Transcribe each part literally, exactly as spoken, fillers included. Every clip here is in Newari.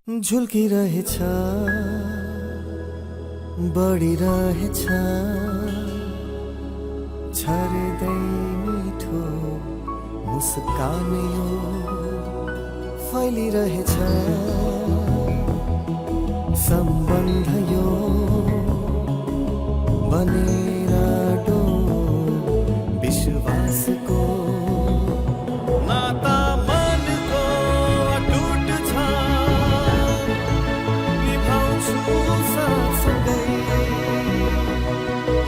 झुल्किरहेछ, बढिरहेछ, छाड्दै मिठो मुस्कान यो फैलिरहेछ। सम्बन्ध यो बनेर डो विश्वासको नाता मनको अटुट छ। निभाउँछु साथसँगै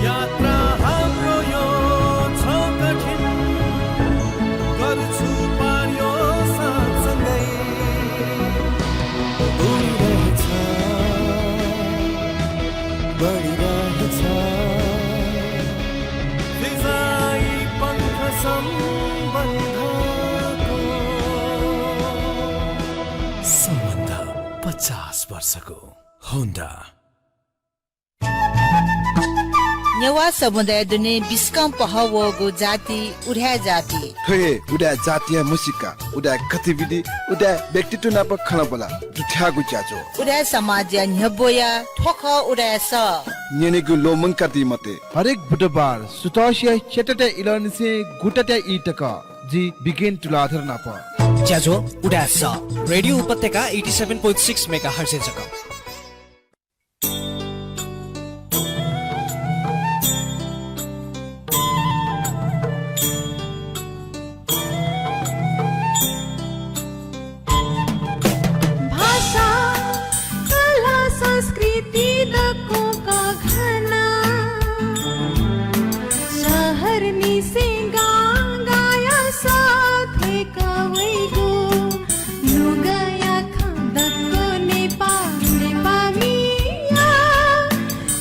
यात्रा हाम्रो यो छ कठिन। गर्छु पार यो साथसँगै। उडिरहेछ, बढिरहेछ। फिजाई पङ्ख सम्बन्धको। सम्बन्ध पचास वर्षको। होन्डा। नेवाः समुदाय दुने बिस्कं पहः वःगु जाति उदाय् जाति। थ्व हे उदाय् जातिया म्हसीका, उदाय् गतिविधि, उदाय् व्यक्तित्व नाप खँल्हाबल्हा दुथ्याःगु ज्याझ्वः। उदाय् समाजया न्ह्यब्वया थ्व खः उदाय् सः। न्यनेगु ल्वःमंकादी मते। हरेक बुधबार सुथसिया च्याताःया इलंनिसें गुताःया ई तक जि बिगेन तुलाधर नाप। ज्याझ्वः उदाय् सः। रेडियो उपत्यका eighty seven point six megahertz-य् जक। भाषा, कला, संस्कृति दक्वं कःघाना। शहरनिसें गांगाया सः थ्वय्क वइगु नुगःया खँ दक्व नेपाः, नेपाःमिया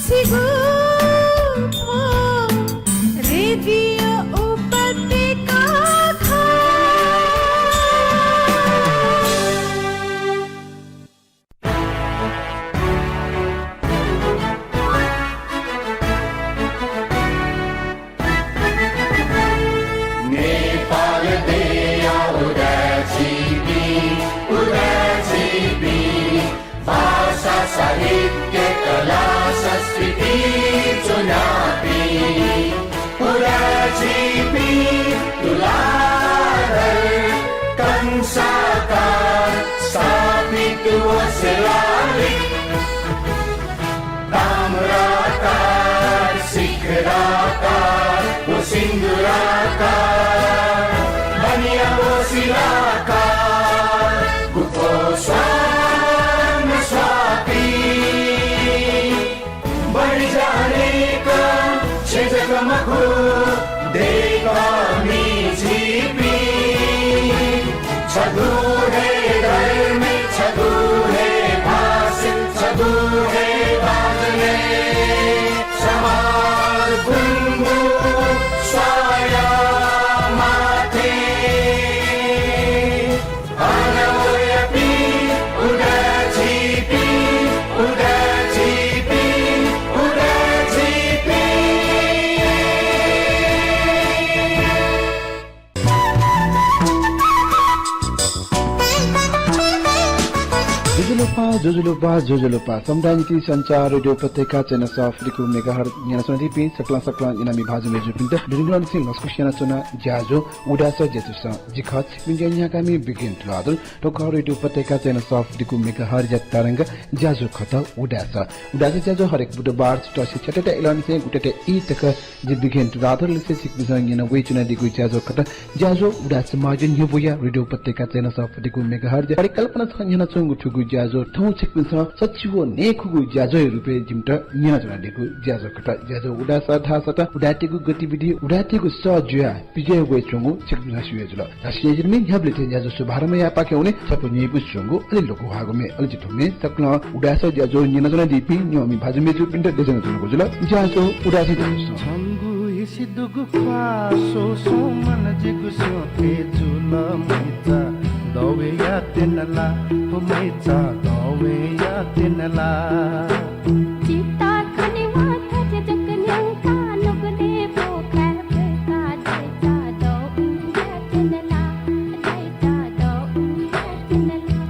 छिगु थ्व रेडियो उपत्यका खः। नेपाल देय्‌या उदाय् झीपिं, उदाय् झीपिं, भाषा, साहित्य, कला, संस्कृति च्वनापिं, उदाय् झीपिं, तुलाधर, कंसाकार, स्थापित व शिलालिक। ताम्राकार, शिखराकार, व सिन्दुराकार, बनिया व शिलाकार, गुफो स्वर्ण स्वापी। बढी जानेका छेँ जक मखु, दय्‌कामि झीपिं। छगू हे धर्म, छगू हे भाषा, छगू हे बाजले, समाज गुंगू स्वाया माथे। अन वयापिं उदाय् झीपिं, उदाय् झीपिं, उदाय् झीपिं। ज्वजलपा, ज्वजलपा, ज्वजलपा। समुदाय निंतिं सञ्चार रेडियो उपत्यका चय्न्हय् सफुलिगु मेगाहर्ज न्यनाच्वनादीपिं सकलें सकलें न्यनामि भाजु मय्जुपिन्त दुनुगलंनिसें लसकुस यानाच्वना। ज्याझ्वः उदाय् सः ज्याझ्वलय् जि खः छिकपिनि ज्या न्ह्याकामि बिगेन तुलाधर। थ्व खः रेडियो उपत्यका चय्न्हय् सफुलिगु मेगाहर्जया तरंग। ज्याझ्वः खः उदाय् सः। उदाय् सः ज्याझ्वः हरेक बुधबार सुथसिया च्याताःया इलंनिसें गुताःया ई तक जि बिगेन तुलाधरं लिसे छिकपिन्सं न्यना वयाच्वनादीगु ज्याझ्वः खः। ज्याझ्वः उदाय् समाजया न्ह्यब्वया रेडियो उपत्यका चय्न्हय् सफुलिगु मेगाहर्जया परिकल्पनां छकः न्ह्यानाच्वंगु थुगु ज्याझ्वः थौं छिकपिन्सं सच्छि व नयेखुगु ज्याझ्वःया रुपय् जिमित न्यनाच्वनादीगु ज्याझ्वः खः। ज्याझ्वः उदाय् सः धाःसा त उदाय्‌तय्गु गतिविधि, उदाय्‌तय्गु सः जुयाः पिज्याये वयाच्वंगु छिकपिन्सं स्यू हे जुल। धासेंलि जिमि न्ह्याबलें थें ज्याझ्वः शुभारम्भया पाखें वने छपु न्ह्यइपुसे च्वंगु अले लघु हाःगु म्ये। अले जि थ्व म्ये सकलें उदाय् सः ज्याझ्वः न्यनाच्वनादीपिं न्यंम्ह भाजु मय्जुपिन्त देछानाच्वनागु जुल। ज्याझ्वः उदाय् सः ज्याझ्वलय्। छंगु हिसि दुगु ख्वाः स्वस्वं मन जिगु स्यंथें जुल। मैचा दवे यायेत्यना ला, हो मैचा दवे यायेत्यना ला। चिता खनेवा थथे जक न्यंका नुगलय् बोखाय् ब्वय्का दय्चा दौ उम्ब्यात्यना ला, दय्चा दौ उम्ब्यात्यना ला।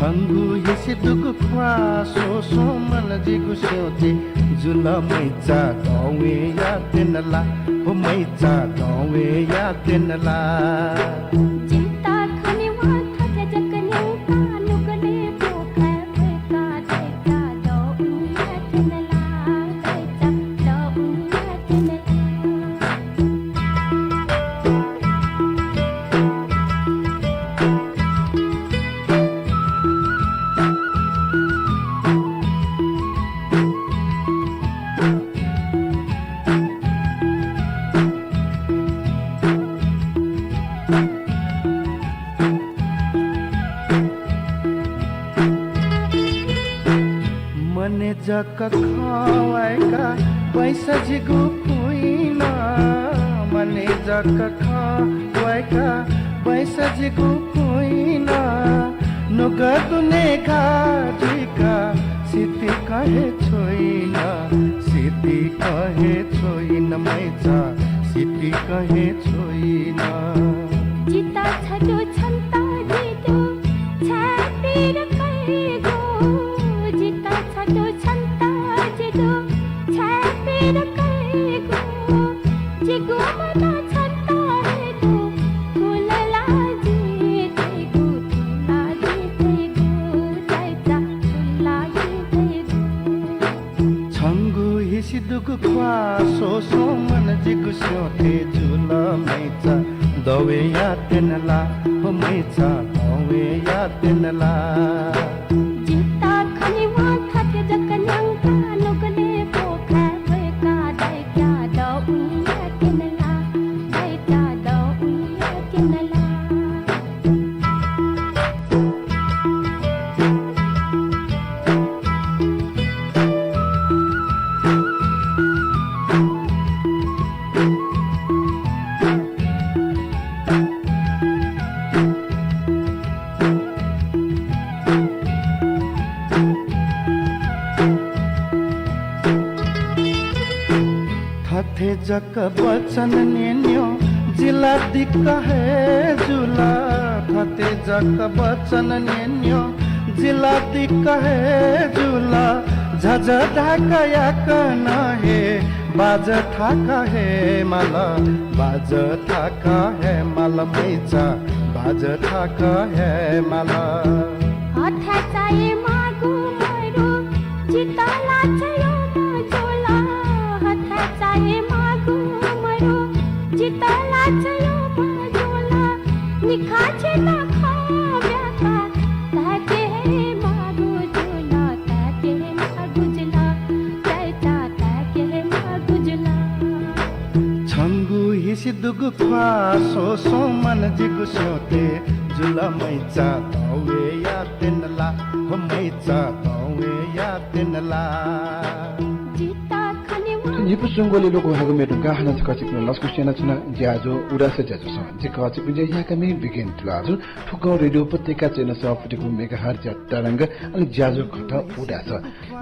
छंगु हिसि दुगु ख्वाः स्वस्वं मन जिगु स्यंते जुल मैचा दवेया तेनला, हो मैचा दवेया तेनला। जिता खनिवा थथे जक न्यंका नुगले पोखा पोखा दैचा दवेया तेनला, दैचा दवेया तेनला। मने जक खँ वाय्का बैसा जिगु पुइन, मने जक खँ वाय्का बैसा जिगु पुइन। नुगः दुने घा जुइका सितिक हे छ्वइन, सितिक हे छ्वइन मैचा, सितिक हे छ्वइन। जिता छतो छन्ता जितो छातिर कैगो, जिता छतो छन्ता जितो छातिर कैगो। जिगु मना छन्ता हेतु थुलला जितेगु, थुला जितेगु, दैचा थुला जितेगु। छंगु हिसि दुगु ख्वाः स्वस्वं मन जिगु स्यंते जुल मैचा दवेया तेनला, हो मैचा दवेया तेनला। जिता खनिवा थथे जक न्यंका नुगले पोखा पोखा दैचा दवेया तेनला, दैचा दवेया तेनला। थथे जक वचन न्यन्यं जिला दिक्क हे जुल, थथे जक वचन न्यन्यं जिला दिक्क हे जुल। झझ धाक याकनं हे बाजं थाक हे माल, बाजं थाक हे माल मैचा, बाजं थाक हे माल। हथाय् चाये माःगु मरु, जितः लाछाय् मजुल। हथाय् चाये माःगु मरु, जितः लाछाय् मजुल। निखा छेँ नं खँ ब्याका, ताके हे माःगु जुल, ताके हे माःगु जुल, दैचा ताके हे माःगु जुल। छंगु हिसि दुगु ख्वाः स्वस्वं मन जिगु स्यंते जुल मैचा दवेया तेनला, हो मैचा दवेया तेनला। जिता खनिवा। निपु सुंगोले लोक हागु मेदुंका हानं छकः छिकपिं लसकुस यानाच्वना ज्याझ्वः उदास ज्याझ्वःसं। जिं छिकपिन्त ज्याझ्वः याकामि बिगेन तुलाधर। थुकथं रेडियो उपत्यका चय्न्हय् सफुतिगु मेगाहर्जया तरंग, अले ज्याझ्वः कथं उदास।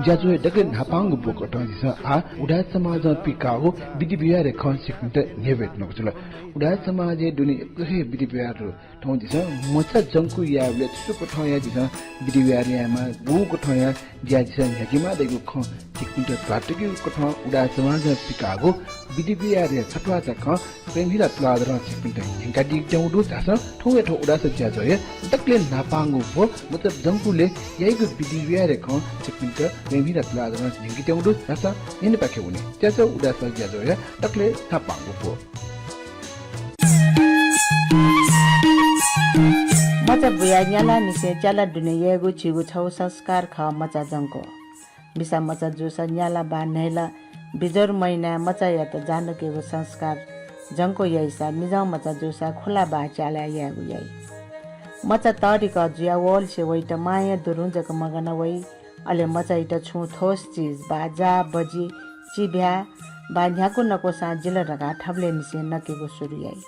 ज्याझ्वःया दकले न्हापांगु ब्वकथं झीसं आः उदास समाजं पिकाःगु विधि व्यवहारया खँ छिकपिन्त न्ह्यब्वये धुंकूगु जुल। उदास समाजय् दुने यक्व हे विधि व्यवहार दु। थौं झीसं मचा जंकु यायेबलय् छु छु कथंया झीसं विधि व्यवहार यायेमाः, गुगु कथंया ज्या झीसं न्ह्याकेमाः धइगु खँ छिकपिन्त ध्वाथुइकेगु कथं उदास समाजं पिकाःगु विधि व्यवहारया छत्वाःचा खँ प्रेमहिरा तुलाधरं छिकपिन्त न्यंकादीत्यंगु दु। धाःसा थौंया थ्व उदास ज्याझ्वःया दकले न्हापांगु ब्व मचा जंकुलय् याइगु विधि व्यवहारया खँ छिकपिन्त प्रेमहिरा तुलाधरं न्यंकादीत्यंगु दु। धाःसा न्ह्यःने पाखे वने ज्याझ्वः उदास ज्याझ्वःया दकले न्हापांगु ब्व। मचा बुया न्यालानिसें च्याला दुने यायेगु झीगु छगू संस्कार खः मचा जंकु। मिसा मचा जूसा न्याला वा न्हय्ला बिजोर महिनाय् मचायात जानुकेगु संस्कार जंकु याइसा, मिजं मचा जूसा खुला वा च्याला यायेगु याइ। मचा तःधिकः जुया वःलिसे वइत मांया दुरुं जक मगाना वइ। अले मचाइत छुं ठोस चिज वा जा, बजि, चिभ्या वा न्ह्याकु नकूसां जिल धकाः थबलय् निसें नकेगु सुरु याइ।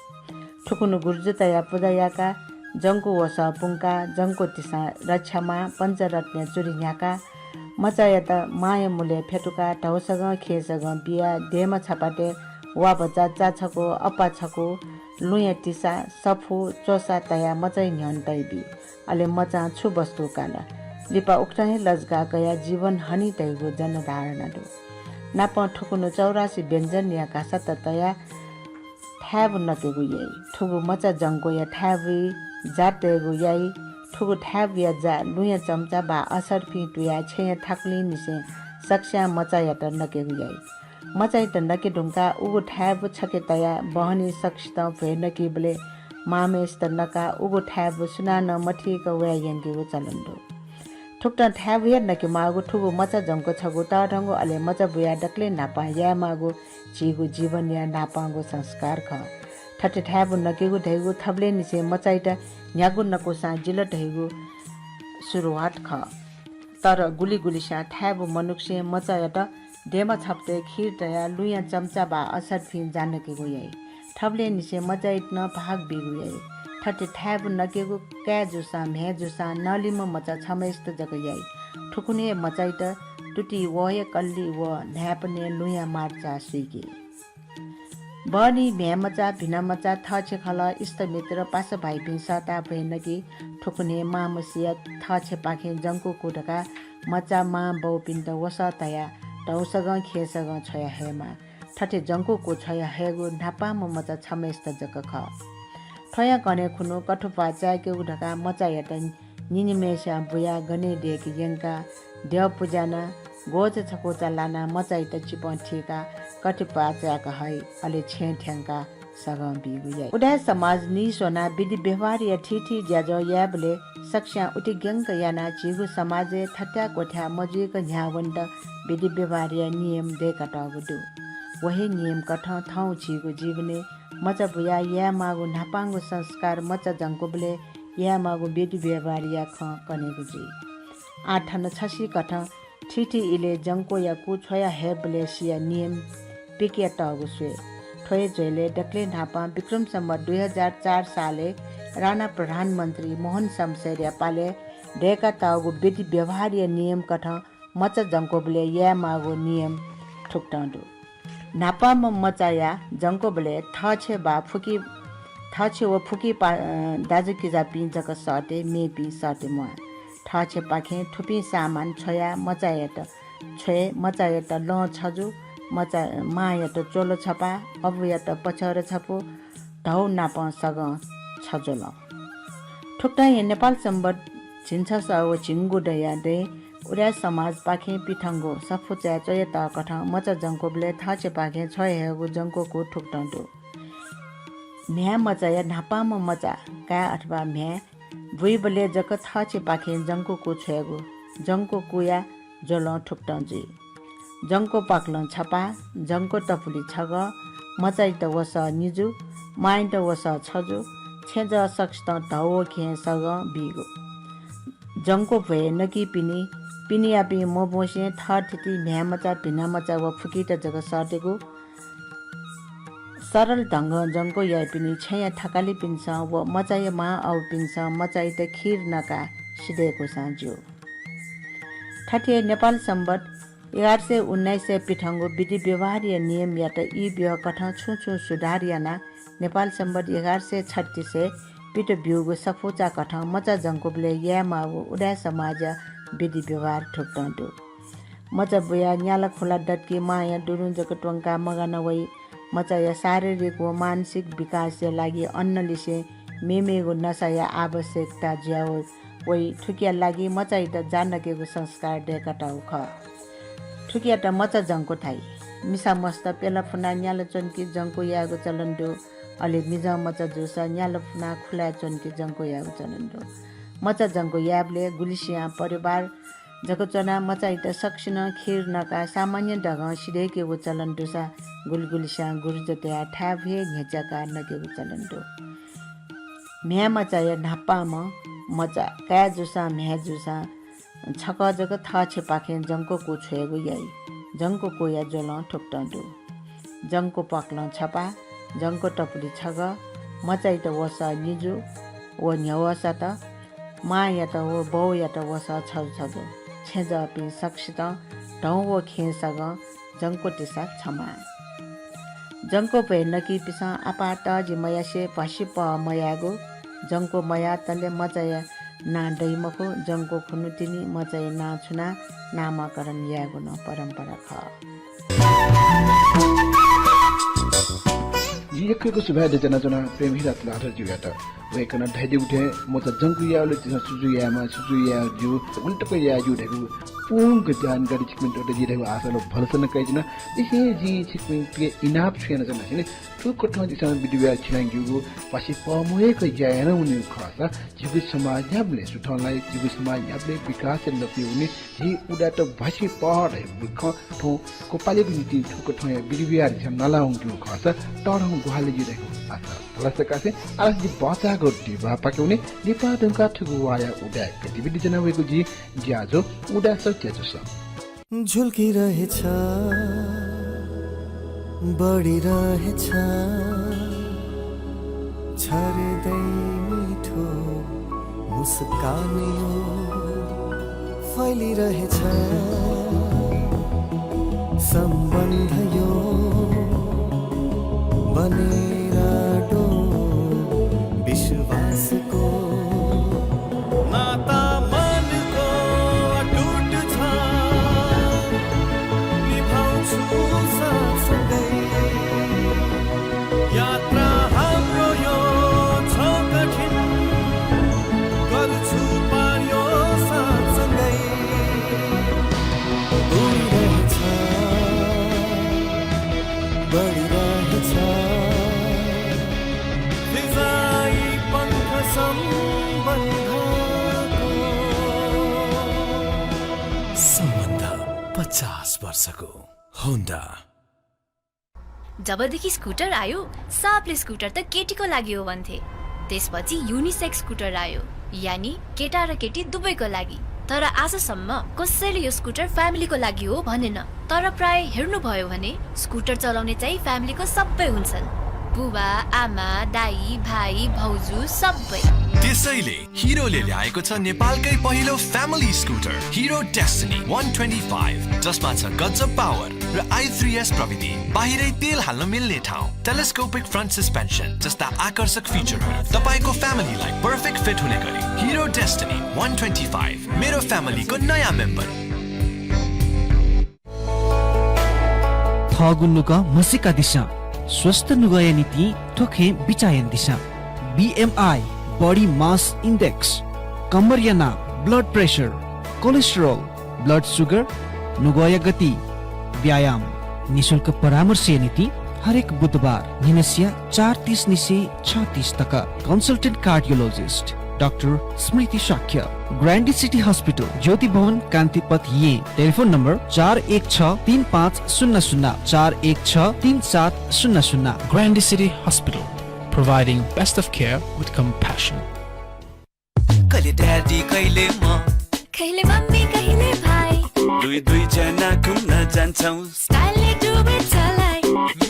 थुकुन्हु गुर्जु तयाः पुजा याकाः, जंकु वसः पुंकाः, जंकु तिसां रक्षा मां पञ्चरत्नया चुरि न्ह्याकाः, मचायात मांया मुलय् फ्यतुकाः धौसगं खेसगं बियाः देमा छपातय् वा भचा, चा छकू, अपा छकू, लुँया तिसा, सफू, च्वसा तयाः मचाया न्ह्यःने तइबी। अले मचां छु वस्तु काल, लिपा उकथं हे लजगाः कयाः जीवन हनी धइगु जनधारणा दु। नापं थुकुन्हु चौरासी व्यञ्जनया घासात तयाः थाय्‌बु नकेगु याइ। थुगु मचा जंक्वया थाय्‌बुइ जात तयेगु याइ। थुगु थाय्‌बुया जा लुँया चम्चा वा असर्फिं तुयाः छेँया थाकुलिंनिसें सकस्यां मचायात नकेगु याइ। मचायात नके धुंकाः उगु थाय्‌बु छखे तयाः बहनी सकसितं भ्वय् नकीबलय् मांम्हय्‌सित नकाः उगु थाय्‌बु सुनानं मथीक वये यंकेगु चलन दु। थुकथं थाय्‌बु हे नकेमाःगु थुगु मचा जंक्व छगू तःधंगु अले मचा बुयाः दकलय् न्हापां यायेमाःगु झीगु जीवनया न्हापांगु संस्कार खः। थथे थाय्‌बु नकेगु धइगु थबलय्‌निसें मचायात न्ह्यागु नकूसां जिल धइगु सुरुवात खः। तर गुलिगुलिस्यां थाय्‌बु मनुखुसें मचायात देमा छपतय् खीर तयाः लुँया चम्चा वा असर्फिं जा नकेगु याइ। थबलय्‌निसें मचायात नं भाग बीगु याइ। थथे थाय्‌बु नकेगु काय् जूसां म्ह्याय् जूसां नलिम्ह मचा छम्हय्‌सित जक याइ। थुकुन्हु हे मचायात तुति वहया कल्लि व न्हाय्‌पनय् लुँया मार्चा सुइके। बहनी म्ह्याय्‌मचा, भिनामचा, थःछेँ खलः, इष्टमित्र, पासा भाइपिं सःताः भ्वय् नकी। थुकुन्हु हे मांम्हसिया थःछेँपाखें जंक्व कू धकाः मचा मां बौपिन्त वसः तयाः धौ सगं खेँ सगं छ्वया हयेमाः। थथे जंक्व कू छ्वया हयेगु न्हापांम्ह मचा छम्हय्‌सित जक खः। थ्वयां कन्हय् खुन्हु कथुप्वाः चाय्‌केगु धकाः मचायात निनिम्हय्‌सियां बुयाः गनय् देय्‌के यंकाः द्यः पुज्यानाः ग्वःचा छकूचा लानाः मचायात चिपं थीकाः कथुप्वाः चाय्‌का हइ, अले छेँय् थ्यंकाः सगं बीगु याइ। उदाय् समाज निस्वनाः विधि व्यवहारया थीथी ज्याझ्वः यायेबलय् सकस्यां उतिग्यंक यानाः झीगु समाजय् थत्याः क्वथ्याः मजुइक न्ह्याः वनेत विधि व्यवहारया नियम दय्‌कातःगु दु। व हे नियम कथं थौं झीगु जीवनय् मचा बुयाः यायेमाःगु न्हापांगु संस्कार मचा जंक्वबलय् यायेमाःगु विधि व्यवहारया खँ कनेगु जुइ। आः थन छसिकथं थीथी इलय् जंक्वया कू छ्वया हयेबलय्‌सिया नियम पिकयातःगु स्वये। थ्व हे झ्वलय् दकलय् न्हापां विक्रम सम्वत दुई हजार चार सालय् राणा प्रधानमन्त्री मोहन शमशेरया पालय् दय्‌कातःगु विधि व्यवहारया नियम कथं मचा जंक्वबलय् यायेमाःगु नियम थुकथं दु। न्हापांम्ह मचाया जंक्वबलय् थःछेँ वा फुकी, थःछेँ व फुकी पा-, अ, दाजुकिजापिं जक सःते, मेपिं सःते म्वाः। थःछेँपाखें थुपिं सामान छ्वयाः मचायात छ्वये, मचायात लं छजु, मचा, मांयात च्वलो छपा, अबुयात पछ्यौरा छपु, धौ नापं सगं छज्वलं। थुकथं हे नेपाल सम्बत झिंछसः व झिंगुदँया दँय् उदाय् समाजपाखें पिथंगु सफुचाय् च्वयातःकथं मचा जंक्वबलय् थःछेँपाखें छ्वयाहयेगु जंक्व कू थुकथं दु। म्ह्याय् मचाया न्हापांम्ह मचा काय् अथवा म्ह्याय् बुइबलय् जक थःछेँपाखें जंक्व कू छ्वयेगु। जंक्व कूया ज्वलं थुकथं जुइ। जंक्व पाकलं छपा, जंक्व तपुलि छगः, मचायात वसः निजु, मांयात वसः छजु, छेँजः सकसितं धौ व खेँ सगं बीगु। जंक्व भ्वय् नकीपिनि, पिनेयापिं मब्वंसें थःथिति म्ह्याय् मचा, भिना मचा व फुकीत जक सःतेगु। सरल ढंगं जंक्व याइपिनि छेँया थकालिपिन्सं व मचाया मां अबुपिन्सं मचायात खीर नकाः सिधय्‌कूसां ज्यू। थथे नेपाल सम्बत एघार सय उन्नाइसय् पिथंगु विधि व्यवहारया नियमयात ई ब्यः कथं छुं छुं सुधार यानाः नेपाल सम्बत एघार सय छत्तीसय् पित ब्यूगु सफुचा कथं मचा जंक्वबलय् यायेमाःगु उदाय् समाजया विधि व्यवहार थुकथं दु। मचा बुयाः न्याला खुला दतकि मांया दुरुं जक त्वंकाः मगाना वइ। मचाया शारीरिक व मानसिक विकासया लागि अन्नलिसें मेमेगु नसाया आवश्यकता जुया वइ। वइ। थुकिया लागि मचायात जा नकेगु संस्कार दय्‌कातःगु खः। थुकियात मचा जंक्व धाइ। मिसा मस्त प्यला फुनाः न्याला च्वंकि जंक्व यायेगु चलन दु। अले मिजं मचा जूसा न्याला फुनाः खुलाय् च्वंकि जंक्व यायेगु चलन दु। मचा जंक्व यायेबलय् गुलिसियां परिवार जक च्वनाः मचायात सकसिनं खीर नकाः सामान्य ढंगं सिधय्‌केगु चलन दुसा गुलिगुलिस्यां गुरुजतया थाय्‌बु हे न्ह्यच्याकाः नकेगु चलन दु। म्ह्याय् मचाया न्हापांम्ह मचा काय् जूसां म्ह्याय् जूसां छकः जक थःछेँपाखें जंक्व कू छ्वयेगु याइ। जंक्व कूया ज्वलं थुकथं दु। जंक्व पाकलं छपा, जंक्व तपुलि छगः, मचायात वसः निजु व न्ह्यवःसात, मांयात व बौयात वसः छजु छजु, छेँजःपिं सकसितं धौं व खेँ सगं जंक्व तिसा छमाः। जंक्व भ्वय् नकीपिसं आपाः तःजि मयासें भ्वासि पहः मयायेगु, जंक्व मयातले मचाया नां दइ मखु, जंक्व खुन्हु तिनि मचाया नां छुनाः नामकरण यायेगु नं परम्परा खः। जिं यक्व यक्व सुभाय् देछानाच्वना प्रेम हिरा तुलाधर ज्यूयात। वय्कलं धयादीगु थें मचा जंक्व यायेबलय् झीसं छु छु यायेमाः, छु छु याये ज्यू, गुलि तक याये ज्यू धयागु पूवंक जानकारी छिकपिन्त जिं धयागु आशा व भलसा नं कयाच्वना। अले जिं छिकपिन्के इनाप छु यानाच्वना धाःसा नि, थुकथं झीसं विधि व्यवहार छिनागीगु पासे पहः मवय्क ज्या याना वनीगु खःसा झीगु समाज न्ह्याबलें सुथंलाइ, झीगु समाज न्ह्याबलें विकासय् लँ पिहां वनी। झी उदाय्‌त भ्वासि पहः धयागु खँ थौं क्वपालेगु निंतिं थुकथंया विधि व्यवहार झीसं नला वंकेगु खःसा तःधंगु ग्वाहालि जुइ धयागु आशा भलसा कासें आः जि बचाःगु दिपाः पाखे वने। दिपाः धुंकाः थुगु वाःया उदाय् गतिविधि ज्वना वयेगु जि ज्याझ्वः उदाय् सः ज्याझ्वलय्। झुल्किरहेछ, बढिरहेछ, छर्दै मिठो मुस्कान यो फैलिरहेछ। सम्बन्ध यो बनेर आँटो विश्वासको नाता मनको अटुट छ, निभाउँछु साथसँगै। यात्रा हाम्रो यो छ कठिन, गर्छु पार यो साथसँगै। उडिरहेछ, बढिरहेछ, फिजाइ पङ्ख सम्बन्धको। सम्बन्ध पचास वर्षको। होन्डा। जबदेखि स्कुटर आयो, सबले स्कुटर त केटीको लागि हो भन्थे। त्यसपछि युनिसेक्स स्कुटर आयो, यानि केटा र केटी दुवैको लागि। तर आजसम्म कसैले यो स्कुटर फ्यामिलीको लागि हो भनेन। तर प्राय हेर्नुभयो भने स्कुटर चलाउने चाहिँ फ्यामिलीको सबै हुन्छन्। बुबा, आमा, दाइ, भाइ, भाउजू सबै। त्यसैले हिरोले ल्याएको छ नेपालकै पहिलो फ्यामिली स्कुटर हिरो डेस्टिनी वान ट्वेन्टी फाइभ, जसमा छ गजब पावर र आई थ्री एस प्रविधि, बाहिरै तेल हाल्न मिल्ने ठाउँ, टेलिस्कोपिक फ्रन्ट सस्पेन्सन जस्ता आकर्षक फिचरहरू। तपाईंको फ्यामिलीलाई पर्फेक्ट फिट हुने गरी हिरो डेस्टिनी वान ट्वेन्टी फाइभ, मेरो फ्यामिलीको नयाँ मेम्बर। थःगु नुगः म्हसीकादिसँ। स्वस्थ नुगःया निंतिं थ्व खँय् बिचाः यानादिसँ। बीएमआई, बडी मास इन्डेक्स, कम्मरया नाप, blood pressure, cholesterol, blood sugar, नुगःया गति, व्यायाम। निशुल्क परामर्शया निंतिं हरेक बुधबार न्हिनसिया चार तीस निसें छ तीस तक। कन्सल्टेन्ट कार्डियोलोजिस्ट डाक्टर स्मृति शाक्य, ग्रान्डी सिटी हस्पिटल, ज्योति भवन, कान्तिपथ, येँ। टेलिफोन नम्बर चार एक छ तीन पाँच शून्य शून्य, चार एक छ तीन सात शून्य शून्य। ग्रान्डी city hospital, providing best of care with compassion. कहिले ड्याडी, कहिले म, कहिले मम्मी, कहिले भाइ। दुई दुई जना घुम्न जान्छौँ। स्टाइलले डुएट चलाइ।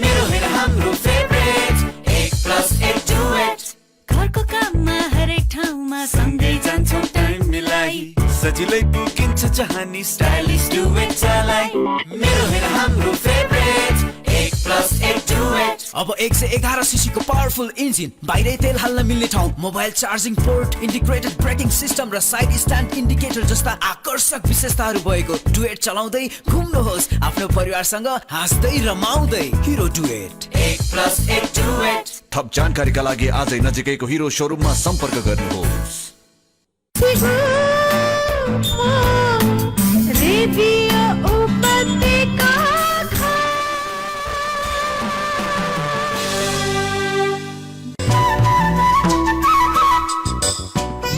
मेरो होइन हाम्रो फेभरेट, एक प्लस एक डुएट। घरको काममा हरेक ठाउँमा सँगै जान्छौँ टाइम मिलाई। सजिलै पुगिन्छ जहाँ नि स्टाइलिस डुएट चलाइ। मेरो होइन हाम्रो फेभरेट, एक प्लस एक डुएट। अब एक सय एघार सिसीको पावरफुल इन्जिन, बाहिरै तेल हाल्न मिल्ने ठाउँ, mobile charging port, integrated braking system र साइड स्ट्यान्ड इन्डिकेटर जस्ता आकर्षक विशेषताहरू भएको डुएट चलाउँदै घुम्नुहोस् आफ्नो परिवारसँग हाँस्दै रमाउँदै। हिरो डुएट, एक प्लस एक डुएट। थप जानकारीका लागि आजै नजिकैको हिरो सोरुममा सम्पर्क गर्नुहोस्। रेडियो उपत्यका।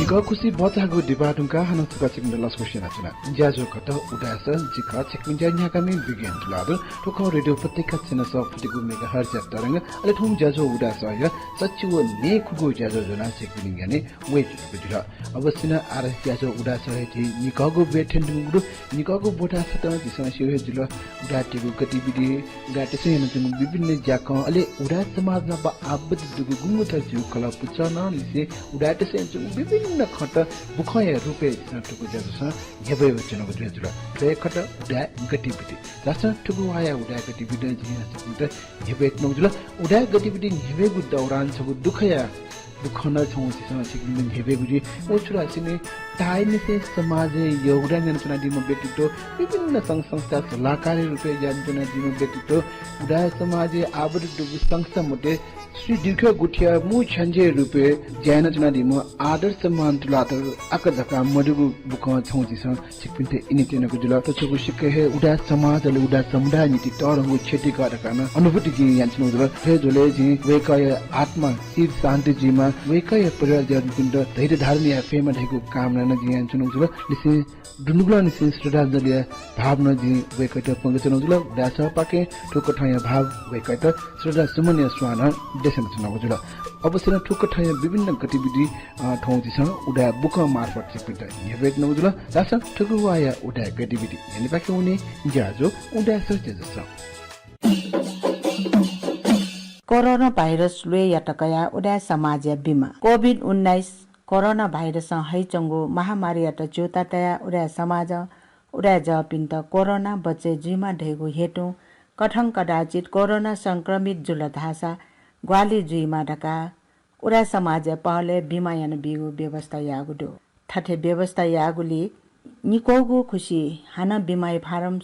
निकः खुसि बचाःगु दिपाः धुंकाः हानं छकः छिकपिन्त लसकुस यानाच्वना। ज्याझ्वः खः उदाय् सः, जि खः छिकपिन्त न्ह्याकामि विज्ञान तुलाधर। थ्व खः रेडियो उपत्यका च्यानल सः फुति गु मेगाहर्जया तरंग। अले थौं ज्याझ्वः उदाय् सःया सच्छि व न्हय्खुगू ज्याझ्वः ज्वनाः छिकपिनि न्ह्यःने वयेत्यनागु जुल। अवश्य नं आः ज्याझ्वः उदाय् सःया झी निकःगु ब्वय् थ्यनेधुंगु दु। निकःगु ब्वथाय् सतं झीसं स्यू हे जुल उदाय्‌तय्‌गु गतिविधि, उदाय्‌तय्‌सं यानाच्वंगु विभिन्न ज्याखँ, अले उदाय् समाज नाप आबद्ध दुगु गुंगू थर झीगु कला पुचलं लिसें उदाय्‌तय्‌सं यानाच्वंगु विभिन्न खँत बुखँया रूपय् झीसं थुगु ज्याझ्वलय् न्ह्यब्वयाच्वनागु जुल। थ्व हे खः उदाय् गतिविधि। धाःसा थुगु वाःया उदाय् गतिविधिं झीसं छिकपिन्त न्ह्यब्वयाच्वनागु जुल। उदाय् गतिविधि न्ह्यब्वयेगु दौरान छगू दुःखया बुखँ नं छौं झीसं छिकपिन्त न्ह्यब्वयेगु जुइ। व छु धाःसा नि, ताःनिसें समाजय् योगदान यानाच्वनादीम्ह व्यक्तित्व, विभिन्न संघ संस्था सल्लाहकारया रूपय् यानाच्वनादीम्ह व्यक्तित्व, उदाय् समाजय् आबद्ध दुगु संस्था मध्ये श्री दुग्यंखु गुथिया मू छ्याञ्जे रूपय् ज्या यानाच्वनादीम्ह आदर्शमान तुलाधर आकाझाकां मदुगु बुखँ छौं झीसं छिकपिन्त इनाच्वनागु जुल। थ्व छगू सिक्क हे उदाय् समाज अले उदाय् समुदायया निंतिं तःधंगु क्षति खः धकाः नं अनुभूति जिं यानाच्वनागु जुल। थ्व हे झ्वलय् जिं वय्कःया आत्मा चिर शान्ति जुइमा, वय्कःया परिवारजनपिन्त धैर्य धारण याये फयेमा धइगु कामना नं जिं यानाच्वनागु जुल। लिसें दुनुगलंनिसें श्रद्धाञ्जलिया भावना जिं वय्कःयात प्वंकाच्वनागु जुल। उदाय् सभापाखें थुकथंया भाव वय्कःयात श्रद्धा सुमनया स्वां नं देछानाच्वनागु जुल। अबलय् नं थुकथंया विभिन्न गतिविधि, अ, थौं झीसं उदाय् बुखँ मार्फत छिकपिन्त न्ह्यब्वयेत्यनागु जुल। धाःसा थुकिया उदाय् गतिविधि न्यनेपाखे वने ज्याझ्वः उदाय् सः ज्याझ्वलय्। कोरोना भाइरस ल्वय् यात कयाः उदाय् समाजया बिमा। कोभिड उन्नाइस कोरोना भाइरसं हइच्वंगु महामारीयात च्यूताः तयाः उदाय् समाजं उदाय् जःपिन्त कोरोना बचय् जुइमा धइगु हेतुं कथं कदाचित कोरोना संक्रमित जुल धाःसा ग्वाहालि जुइमा धकाः उदाय् समाजया पहलय् बिमा यानाबीगु व्यवस्था याःगु दु। थथे व्यवस्था याःगुलिं निक्वःगु खुसि हानं बिमाया फारम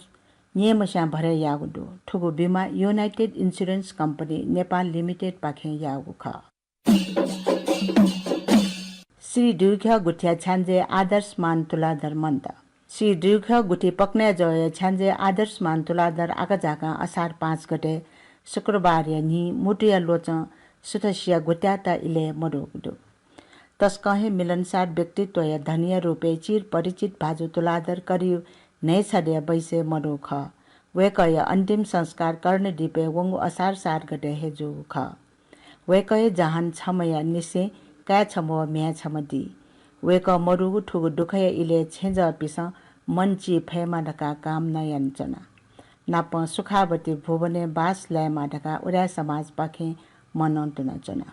न्येमस्यां भरे याःगु दु। थुगु बिमा United Insurance Company Nepal Limited पाखें याःगु खः। श्री दुग्यंखु गुथिया छ्याञ्जे आदर्शमान तुलाधर मन्त। श्री दुग्यंखु गुथि पकनाय् जवःया छ्याञ्जे आदर्शमान तुलाधर आकाझाकां असार पाँच गते शुक्रबारया न्हि मुटुया ल्वचं सुथसिया गुत्याःता इलय् मदुगु दु। तसकं हे मिलनसार व्यक्तित्वया धनीया रूपय् चिरपरिचित भाजु तुलाधर करिब न्हय्छदँया बैसय् मदुगु खः। वय्कःया अन्तिम संस्कार कर्णदीपय् वंगु असार सात गते हे जूगु खः। वय्कःया जहान छम्हया निसें काय् छम्ह व म्ह्याय् छम्ह दी। वय्कः मदुगु थुगु दुःखया इलय् छेँजःपिन्सं मन ची फयेमा धकाः कामना यानाच्वना। नापं सुखावती भुवनय् बास लायेमा धकाः उदाय् समाजपाखें मनंतुनाच्वना।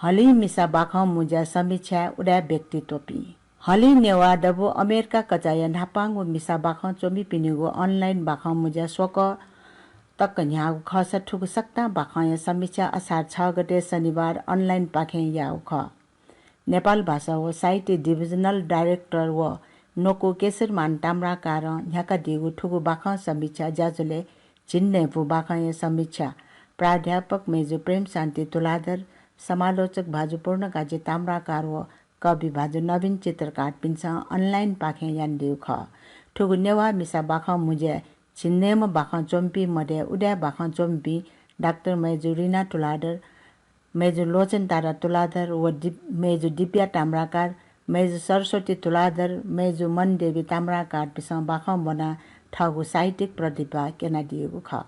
हलिं मिसा बाखं मुँज्या समीक्षाय् उदाय् व्यक्तित्वपिं। हलिं नेवाः दबू अमेरिका कचाया न्हापांगु मिसा बाखं च्वमिपिनिगु online बाखं मुँज्या स्वकः तक न्ह्याःगु खःसा थुगु सकतां बाखंया समीक्षा असार छ गते शनिबार online पाखें याःगु खः। नेपाल भाषा व साहित्य divisional director व न्वकू केशरमान ताम्राकारं न्ह्याकादीगु थुगु बाखं समीक्षा ज्याझ्वलय् झिंन्हय्‌पू बाखंया समीक्षा प्राध्यापक मय्जु प्रेमशान्ति तुलाधर, समालोचक भाजु पूर्णकाजी ताम्राकार व कवि भाजु नवीन चित्रकारपिन्सं online पाखें यानादीगु खः। थुगु नेवाः मिसा बाखं मुँज्याय् झिंन्हय्‌म्ह बाखं च्वमिपिं मध्ये उदाय् बाखं च्वमिपिं डाक्टर मय्जु रिना तुलाधर, मय्जु लोचनतारा तुलाधर व दि-, मय्जु दिव्या ताम्राकार, मय्जु सरस्वती तुलाधर, मय्जु मनदेवी ताम्राकारपिन्सं बाखं ब्वनाः थःगु साहित्यिक प्रतिभा क्यनादीगु खः।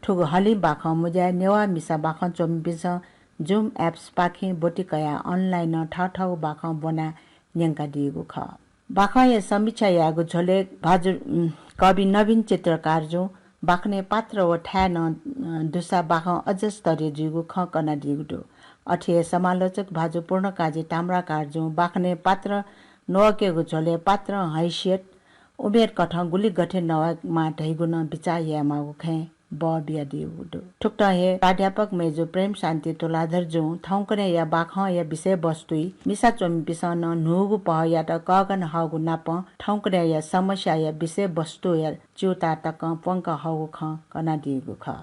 थुगु हलिं बाखं मुँज्याय् नेवाः मिसा बाखं च्वमिपिन्सं Zoom apps पाखें ब्वति कयाः online नं थःथःगु बाखं ब्वनाः न्यंकादीगु खः। बाखंया समीक्षा यायेगु झ्वलय् भाजु, उम्, कवि नवीन चित्रकारजुं बाखनय् पात्र व थाय् नं, अ, दुसा बाखं अझ स्तरीय जुइगु खँ कनादीगु दु। अथे हे समालोचक भाजु पूर्णकाजी ताम्राकारजुं बाखनय् पात्र नवाकेगु झ्वलय् पात्रं हैसियत, उमेर कथं गुलि गथे नवायेमाः धइगु नं बिचाः यायेमाःगु खँय् बः बियादीगु दु। थुकथं हे प्राध्यापक मय्जु प्रेमशान्ति तुलाधरजुं थौंकन्हय्‌या बाखंया विषयवस्तुइ मिसा च्वमिपिन्सं नं न्हूगु पहःयात कःघाना हःगु नापं थौंकन्हय्‌या समस्याया विषयवस्तुया च्यूताः तकं प्वंका हःगु खँ कनादीगु खः।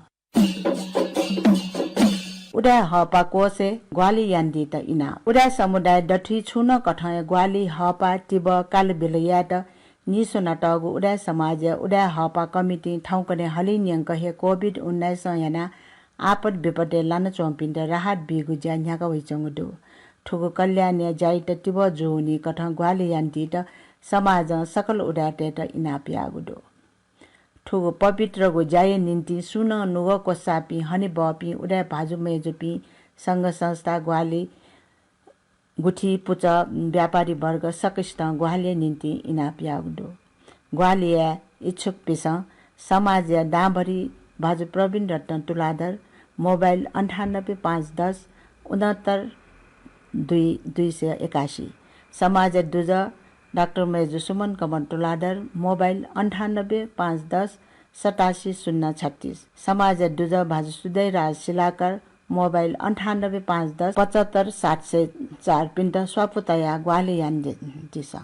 उदाय् हःपाः कोषय् ग्वाहालि यानादीत इनाप। उदाय् समुदाय दथुइ छुं नं कथंया ग्वाहालि हःपाः तिबः कालबिल यायेत नीस्वनातःगु उदाय् समाजया उदाय् हःपाः कमिटिं थौंकन्हय् हलिं न्यंक हे कोभिड उन्नाइसं यानाः आपत विपतय् लानाच्वंपिन्त राहत बीगु ज्या न्ह्याका वइच्वंगु दु। थुगु कल्याणया ज्यायात तिबः जूवनीकथं ग्वाहालि यानादीत समाजं सकल उदाय्‌तय्‌त इनाप याःगु दु। थुगु पवित्रगु ज्याया निंतिं सुं नं नुगः क्वसाःपिं हनेबहःपिं उदाय् भाजु मय्जुपिं, संघ संस्था, ग्वाहालि गुथि, पुचः, व्यापारी वर्ग सकसितं ग्वाहालिया निंतिं इनाप याःगु दु। ग्वाहालि याये इच्छुकपिन्सं समाजया दांभरि भाजु प्रवीण रत्न तुलाधर, मोबाइल अन्ठानब्बे पाँच दस उनहत्तर दुई दुई सय एकासी, समाजया दुजः डाक्टर मय्जु सुमन कमल तुलाधर, मोबाइल अन्ठानब्बे पाँच दस सतासी शून्य छत्तीस, समाजया दुजः भाजु सुदयराज शिलाकार, मोबाइल अन्ठानब्बे पाँच दस पचहत्तर सात सय चार पिन्त स्वापू तयाः ग्वाहालि यानादिसँ।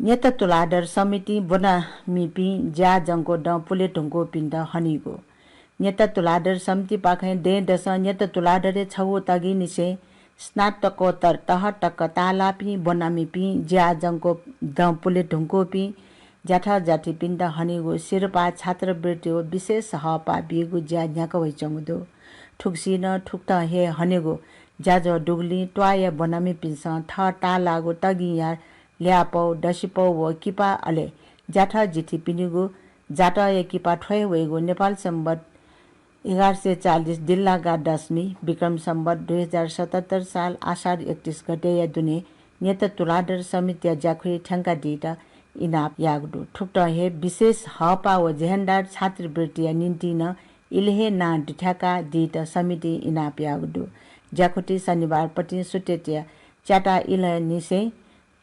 न्यत तुलाधर समितिं ब्वनामिपिं ज्याझ्वःगु दँ पुले धुंकूपिन्त हनीगु। न्यत तुलाधर समितिपाखें दँय्‌दसं न्यत तुलाधरय् छगू तगिंनिसें स्नातकोत्तर तह तक ताःलाःपिं ब्वनामिपिं ज्याझ्वःगु दँ पुले धुंकूपिं ज्याथ ज्याथिपिन्त हनीगु सिरपाः छात्रवृत्ति व विशेष हःपाः बीगु ज्या न्ह्याका वइच्वंगु दु। थुगुसी नं थुकथं हे हनेगु ज्याझ्वः दुगुलिं त्वाःया ब्वनामिपिन्सं थः ताःलाःगु तगिंया ल्याःपौ, दसिपौ व किपा अले ज्याथ ज्याथिपिनिगु जातःया किपा थ्वये वइगु नेपाल संवत् एघार सय चालिस दिल्लागा दशमी, विक्रम संवत् दुई हजार सतहत्तर साल आषाढ एकतीस गतेया दुने न्यत तुलाधर समितिया ज्याखुति थ्यंकादीत इनाप याःगु दु। थुकथं हे विशेष हःपाः व झ्यालदार छात्रवृत्तिया निंतिं नं इलय् हे नां दुथ्याकादीत समितिं इनाप याःगु दु। ज्याखुति शनिबारपतिं सुथसिया च्याताः इलंनिसें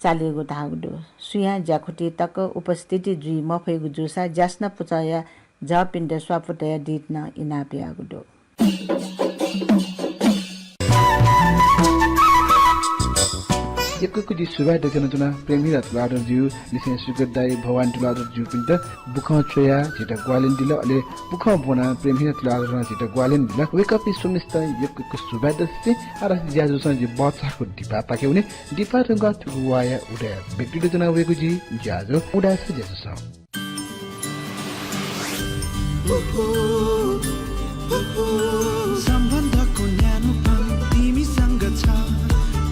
चालेगु धाःगु दु। सुयां ज्याखुति तक उपस्थिति जुइ मफइगु जूसा ज्यासना पुचःया जःपिन्त स्वापू तयादीत नं इनाप याःगु दु। यक्व यक्व जि सुभाय् देछानाच्वना प्रेमहिरा तुलाधर ज्यू, लिसें सुगत दाइ, भवानी तुलाधर ज्यूपिन्त बुखँ छ्वयाः झीत ग्वाहालि यानादिल, अले बुखँ ब्वनाः प्रेमहिरा तुलाधरं झीत ग्वाहालि यानादिल। वय्कःपिं स्वम्हेसित यक्व यक्व सुभाय् देछासें आः धाःसा ज्याझ्वलय् जि बचाःगु दिपापाखे वने। दिपा धुंकाः थुगु वाःया उदाय् व्यक्तित्व ज्वना वयेगु जि ज्याझ्वः उदाय् ज्याझ्वलय्। सम्बन्धको न्यानोपन तिमीसँग छ,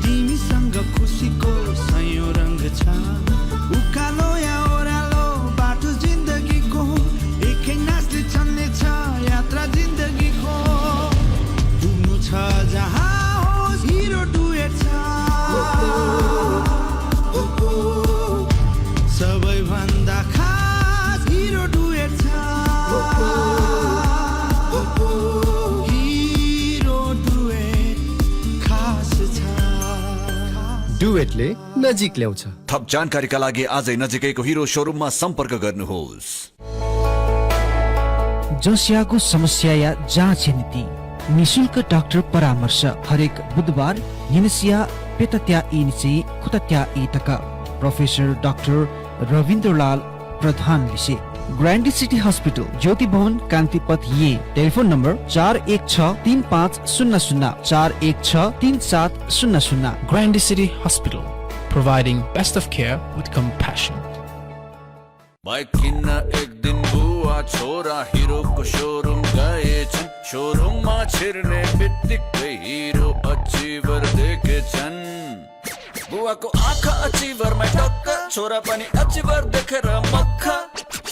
तिमीसँग खुसीको सयौँ रंग छ। उकालो या ओह्रालो बाटो जिन्दगीको, एकै नासले चल्नेछ यात्रा जिन्दगीको। पुग्नु छ जहाँ होस्, हिरो डुएट छ। सबैभन्दा खास हिरो डुएट छ। हिरो डुएट खास छ। डुएटले नजिक ल्याउँछ। थप जानकारीका लागि आजै नजिकैको हिरो सोरुममा सम्पर्क गर्नुहोस्। जसयागु समस्याया जाँचया निंतिं निशुल्क डाक्टर परामर्श हरेक बुधबार न्हिनसिया प्यतात्या ई निसें खुतात्या ई तक। प्रोफेसर डाक्टर रविन्द्रलाल प्रधान लिसे। ग्रान्डी सिटी हस्पिटल, ज्योति भवन, कान्तिपथ, येँ। टेलिफोन नम्बर चार एक छ तीन पाँच शून्य शून्य, चार एक छ तीन सात शून्य शून्य। Grande City Hospital, providing best of care with compassion. Bike किन्न एक दिन बुवा छोरा हिरोको सोरुम गएछन्। सोरुममा छिर्ने बित्तिकै हिरो अचिभर देखेछन्। बुवाको आँखा अचिभरमै टक्क, छोरा पनि अचिभर देखेर मक्ख।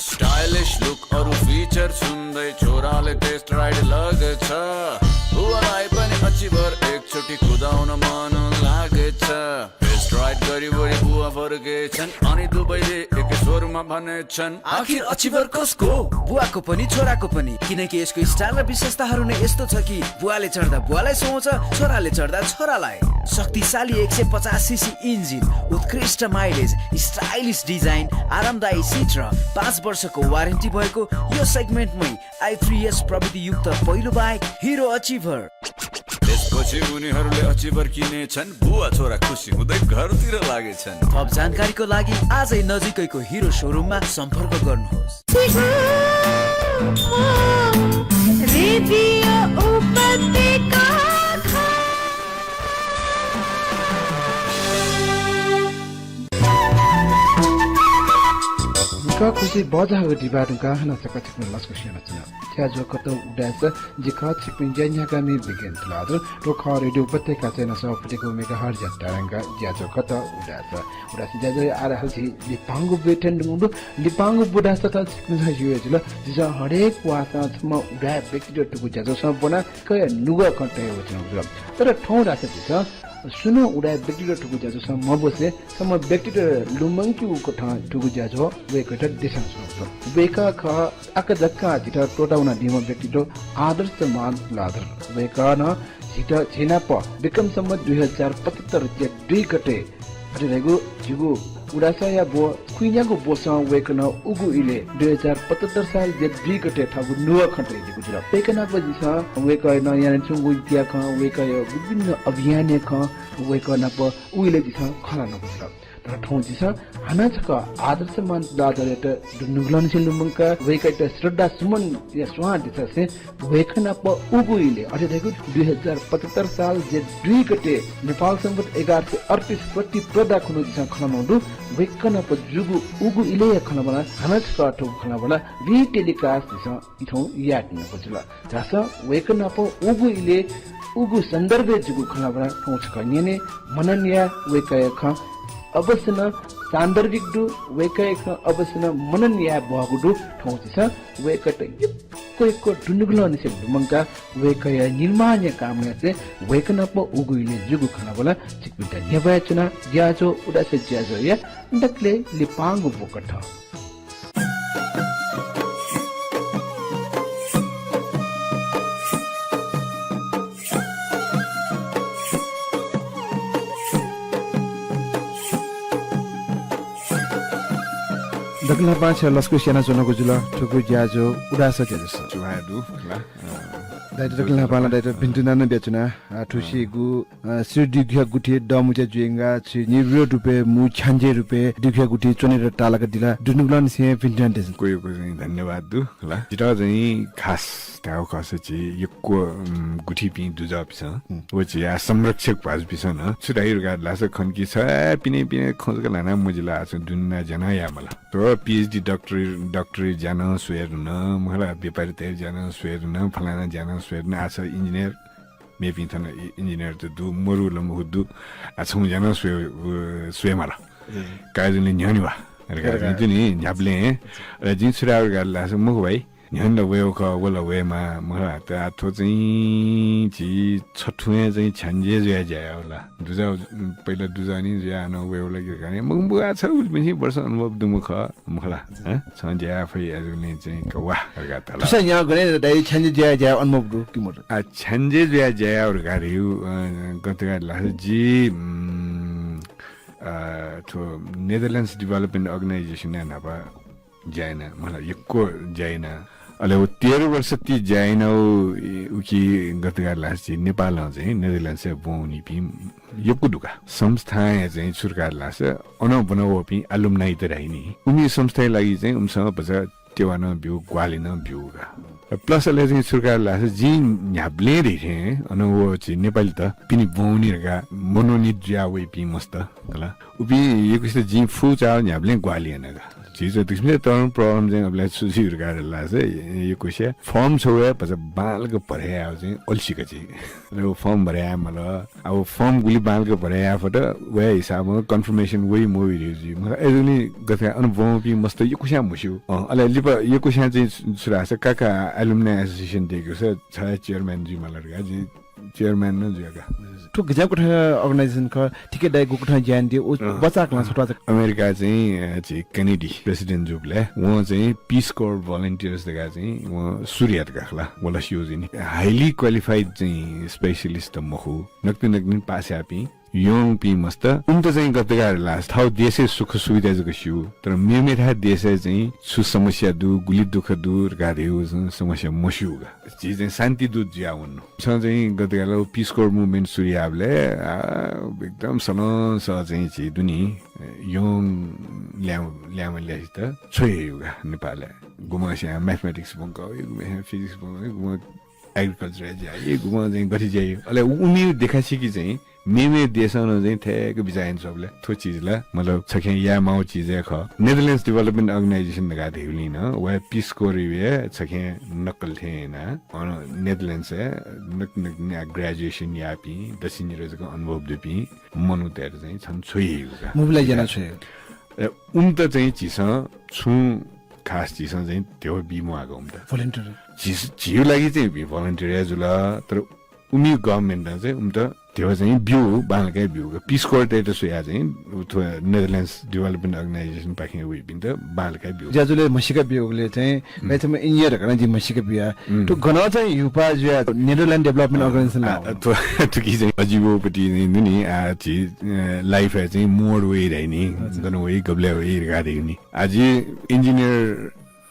स्टाइलिस लुक अरू फिचर सुन्दै छोराले टेस्ट राइड लगेछ। बुवालाई पनि अचिभर एकचोटि कुदाउन मन लागेछ। टेस्ट राइड गरिवरी बुवा फर्केछन्, अनि दुवैले एकै स्वरमा भनेछन्, आखिर अचिभर कसको? बुवाको पनि, छोराको पनि, किनकि यसको स्टाइल र विशेषताहरू नै यस्तो छ कि बुवाले चढ्दा बुवालाई सुहाउँछ, छोराले चढ्दा छोरालाई। शक्तिशाली एक सय पचास सीसी इन्जिन, उत्कृष्ट माइलेज, स्टाइलिस डिजाइन, आरामदायी सिट र पाँच वर्षको वारेन्टी भएको यो सेगमेन्टमै आई थ्री एस प्रविधियुक्त पहिलो बाइक हिरो अचिभर। त्यसपछि उनीहरूले अचिभर किनेछन्, बुवा छोरा खुसी हुँदै घरतिर लागेछन्। थप जानकारीको लागि आजै नजिकैको हिरो सोरुममा सम्पर्क गर्नुहोस्। रेडियो उपत्यका। नुका खुसी बजाःगु दिबा धुंकाः हानं छकः छिकपिनि लसकुस यानाच्वना। ज्याझ्वः कथं उदाय् स, जि खः छिकपिनि ज्या न्ह्याकामि विज्ञान तुलाधर। थ्व खः रेडियो उपत्यका चय्न्हय् सः फुति कू मेगाहर्जया तरंगय् ज्याझ्वः कथं उदाय् स। उदाय् स ज्याझ्वःया आः धाःसा झी लिपांगु ब्वय् थ्यने धुंकूगु दु। लिपांगु ब्व धाःसा थन छिकपिन्सं स्यू हे जुल। झीसं हरेक वाःसां छम्ह उदाय् व्यक्तित्व थुगु ज्याझ्वलय् ब्वना वय्कःया नुगः खँ तये वयाच्वनागु जुल। तर थौं धाःसा झीसं सुं नं उदाय् व्यक्तित्व थुगु ज्याझ्वलय् मब्वसे छम्ह व्यक्तित्व लुमंकेगु कथं थुगु ज्याझ्वः वय्कःयात देछानाच्वनागु जुल। वय्कः खः आकाझाकां झीत त्वःतावनादीम्ह व्यक्तित्व आदर्शमान तुलाधर। वय्कलं झीत झीनाप विक्रम संवत् दुई हजार पचहत्तर चैत दुई गते अथे धइगु झीगु उदासया ब्व खुइन्यागु ब्वसं वय्कलं उगु इलय् दुई हजार पचहत्तर साल जेठ दुई गते थःगु नुगः खँ तयादीगु जुल। वय्कः नाप झीसं वय्कलं यानाच्वंगु ज्या खँ, वय्कःया विभिन्न अभियानया खँ वय्कः नाप उ इलय् झीसं खँ ल्हानागु जुल। तर थौं झीसं हानं छकः आदर्शमान तुलाधरयात दुनुगलंनिसें लुमंकाः वय्कःयात श्रद्धा सुमनया स्वां देछासें वय्कः नाप उगु इलय्, अथे धइगु दुई हजार पचहत्तर साल जेठ दुई गते नेपाल संवत् एघार सय अड्तीस प्रतिपदा खुन्हु झीसं खँ ल्हानागु दु। वय्कः नाप जूगु उगु इलय्या खँ ल्हानाः हानं छकः थुगु खँ ल्हानाः retelecast झीसं इथं यायेत्यनागु जुल। झासँ वय्कः नाप उगु इलय् उगु सन्दर्भय् जूगु खँ ल्हानाः थौं छकः न्यने, मनन याये। वय्कःया खँ अवश्य नं सान्दर्भिक दु, वय्कःया खँ अवश्य नं मनन याये ब्वःगु दु। थौं झीसं वय्कःयात यक्व यक्व दुनुगलंनिसें लुमंकाः वय्कःया निर्माणया कामय् चाहिँ वय्कः नाप उगु इलय् जूगु खँ ल्हानाः छिकपिन्त न्ह्यब्वयाच्वना। ज्याझ्वः उदास ज्याझ्वःया दकलय् लिपांगु ब्वकथं। दकलय् न्हापां छितः लसकुस यानाच्वनागु जुल। थुगु ज्याझ्वः उदास ज्याझ्वः। सुभाय् दु, खला। अ, दाइयात दकलय् न्हापां ला दाइयात भिन्तुना नं बियाच्वना। अ, थुसिगु, अ, श्री दुईखुया गुथि दमुचा जुइंगा छि निवृत्त रूपय् मू छ्याञ्जे रूपय् दुईखुया गुथि च्वनेत ताःलाकादिल। दुनुगलंनिसें भिन्तुना देछाना। क्वय् क्वय् चाहिँ धन्यवाद दु, खला। जितः चाहिँ खास धायेगु खःसा झी यक्व, उम्, गुथिपिं दुजःपिसं, उम्, व झीया संरक्षक भाजुपिसं नं छु धाइ धकाः धाःसा खन कि छ, ए, पिने पिने खँ जक ल्हाना मजिल, आः छं दुनुगलंनिसें ज्या नं याये माल। थ्व PhD doctorate, doctorate ज्या नं स्वये धुन, मखु ला, व्यापारीतय् ज्या नं स्वये धुन, फलाना ज्या नं स्वये धुन, आः छ engineer, मेपिं थन इ-, engineer त दु, मरु ला मखु दु, आः छं ज्या नं स्वये, व, स्वये माल। ए। काय् जुलिं न्ह्यःने वा। अले का, अले का। जिं नि न्ह्याबलें, अले जिं छु धाये धकाः धाःसा मखु भाइ, न्ह्यःने ला वयेगु खः, व ला वयेमाः, मखु ला, त आः थ्व चाहिँ झी छथुं हे चाहिँ छ्याञ्जे जुयाः ज्या यायेगु ला। दुजः, पहिला दुजःनि जुयाः हानं वयेगु ला गिर का नि। मखु, मखु, आः छ उलिपिन्सं वर्ष अनुभव दुम्ह खः, मखु ला, हँ? छं ज्या याये फइ, अय्जूगुलिं चाहिँ का वा धकाः धाल। थुसा न्ह्याः गन दाइ छ्याञ्जे जुयाः ज्या यायेगु अनुभव दु कि मदु? आः, छ्याञ्जे जुयाः ज्या यायेगु धकाः धाःसा जि, उम्, अ, थ्व Netherlands Development Organization-या न्हापा ज्या याना, मतलब, यक्व ज्या याना। अले व तेह्र वर्ष ति ज्या याना उ, उकी गथे धकाः धाःसा झी नेपालं चाहिँ Netherlands-य् ब्वंवनीपिं यक्व दु का। संस्थां हे चाहिँ छु धकाः धाःसा अन ब्वना वःपिं alumni त धाइ नि। उमि संस्थाया लागि चाहिँ उमिसं भचा सेवा नं ब्यू, ग्वाहालि नं ब्यू का। Plus अले चाहिँ छु धकाः धाःसा जिं न्ह्याबलें धइथें अन व झी नेपालीत पिने ब्वंवनी धकाः मनोनीत जुया वइपिं मस्त खला। उपिं यक्वसित जिं फुचाःगु न्ह्याबलें ग्वाहालि याना का। झी चाहिँ दक्वसिबें तःधंगु problem चाहिँ अबलय् छु जुइ धकाः धाःसा यक्वसिया form छगू हे भचा बांलाक भरे यायेगु चाहिँ अल्छि का झी। अले व form भरे याये माल। अब form गुलि बांलाक भरे याये फत, वया हिसाबं confirmation वइ मवइ धइगु जुइ। मखु ला, अय्जूगुलिं गथे अन ब्वंवःपिं मस्त यक्वस्यां म्हस्यू। अँ, अले लिपा यक्वस्यां चाहिँ छु धाःसा काका alumni association दय्केगु सा छाय् chairman जुइ माल धकाः जिं chairman नं जुया का। थ्व गज्याःगु कथंया organization खः, थिके दाइ गुकथं ज्या यानादी, व अँ। बचाः कलां छत्वाः जक। अमेरिका चाहिँ, अ, झी Kennedy president जूबलय् वं चाहिँ Peace Corps volunteers धकाः चाहिँ वं सुरु यात का खला, व ला स्यू जुइ नि। Highly qualified चाहिँ specialist त मखु, नकतिनि नकतिनि pass याःपिं young पिं मस्त, उमित चाहिँ गथे धकाः धाःसा थःगु देशय् सुख सुविधा जक स्यू, तर मेमेथाय् देशय् चाहिँ छु समस्या दु, गुलि दुःख दु धकाः धइगु समस्या मस्यू का। झी चाहिँ शान्ति दूत जुया वनु। छं चाहिँ गथे धकाः धाःसा Peace Corps movement सुरु याःबलय्, आ, एकदम सलंसः चाहिँ झी दुने young ल्याय्म्ह, ल्याय्म्ह ल्यासेत छ्वयाहयागु का नेपालय्। गुम्हस्यां mathematics ब्वंकाः वइ, गुम्हस्यां physics ब्वंकाः वइ, गुम्ह agriculture-य् ज्या याइ, गुम्हं चाहिँ गथे ज्या याइ। अले उमिगु देखासिकि चाहिँ मेमे देशं नं चाहिँ थय्क बिचाः यानाच्वंबलय् थ्व चिज ला, मतलब, छखें याये माःगु चिज हे खः। Netherlands Development Organization धकाः धइगुलिं नं वया Peace Corps-या छखें नक्कल थें यानाः, अन Netherlands-य् नक-, नक-, नक-, graduation याःपिं, दस निदँ जक अनुभव दुपिं मनूतय्त चाहिँ छन्हु छ्वयाहयागु का। Mobilize यानाः छ्वयाहयागु। अ, उमित चाहिँ झीसं छुं खास झीसं चाहिँ ध्यबा बी म्वाःगु उमित। Volunteer। झी, झीगु लागि चाहिँ volunteer हे जुल, तर उमिगु government-ं चाहिँ उमित ध्यबा चाहिँ ब्यू, बांलाक ब्यू। Peace Corps तय्‌त स्वयाः चाहिँ थ्व Netherlands Development Organization पाखें वइपिन्त बांलाक ब्यू। ज्याझ्वलय् म्हसीका ब्यूगुलिं चाहिँ, उम्। भाइ, थःम्हं engineer धकाः नं जिं म्हसीका बिया। उम्। थ्व गनं चाहिँ ह्यूपाः जुयाः Netherlands Development Organization आ, नाप। आ, थ्व, थुकी चाहिँ अजिबोपट्टि चाहिँ दु नि, आ, झी, अ, life-य् चाहिँ मोड वइ धाइ नि, हजुर। गन वइ, गबलय् वइ धकाः धाइ नि। आ, जि engineer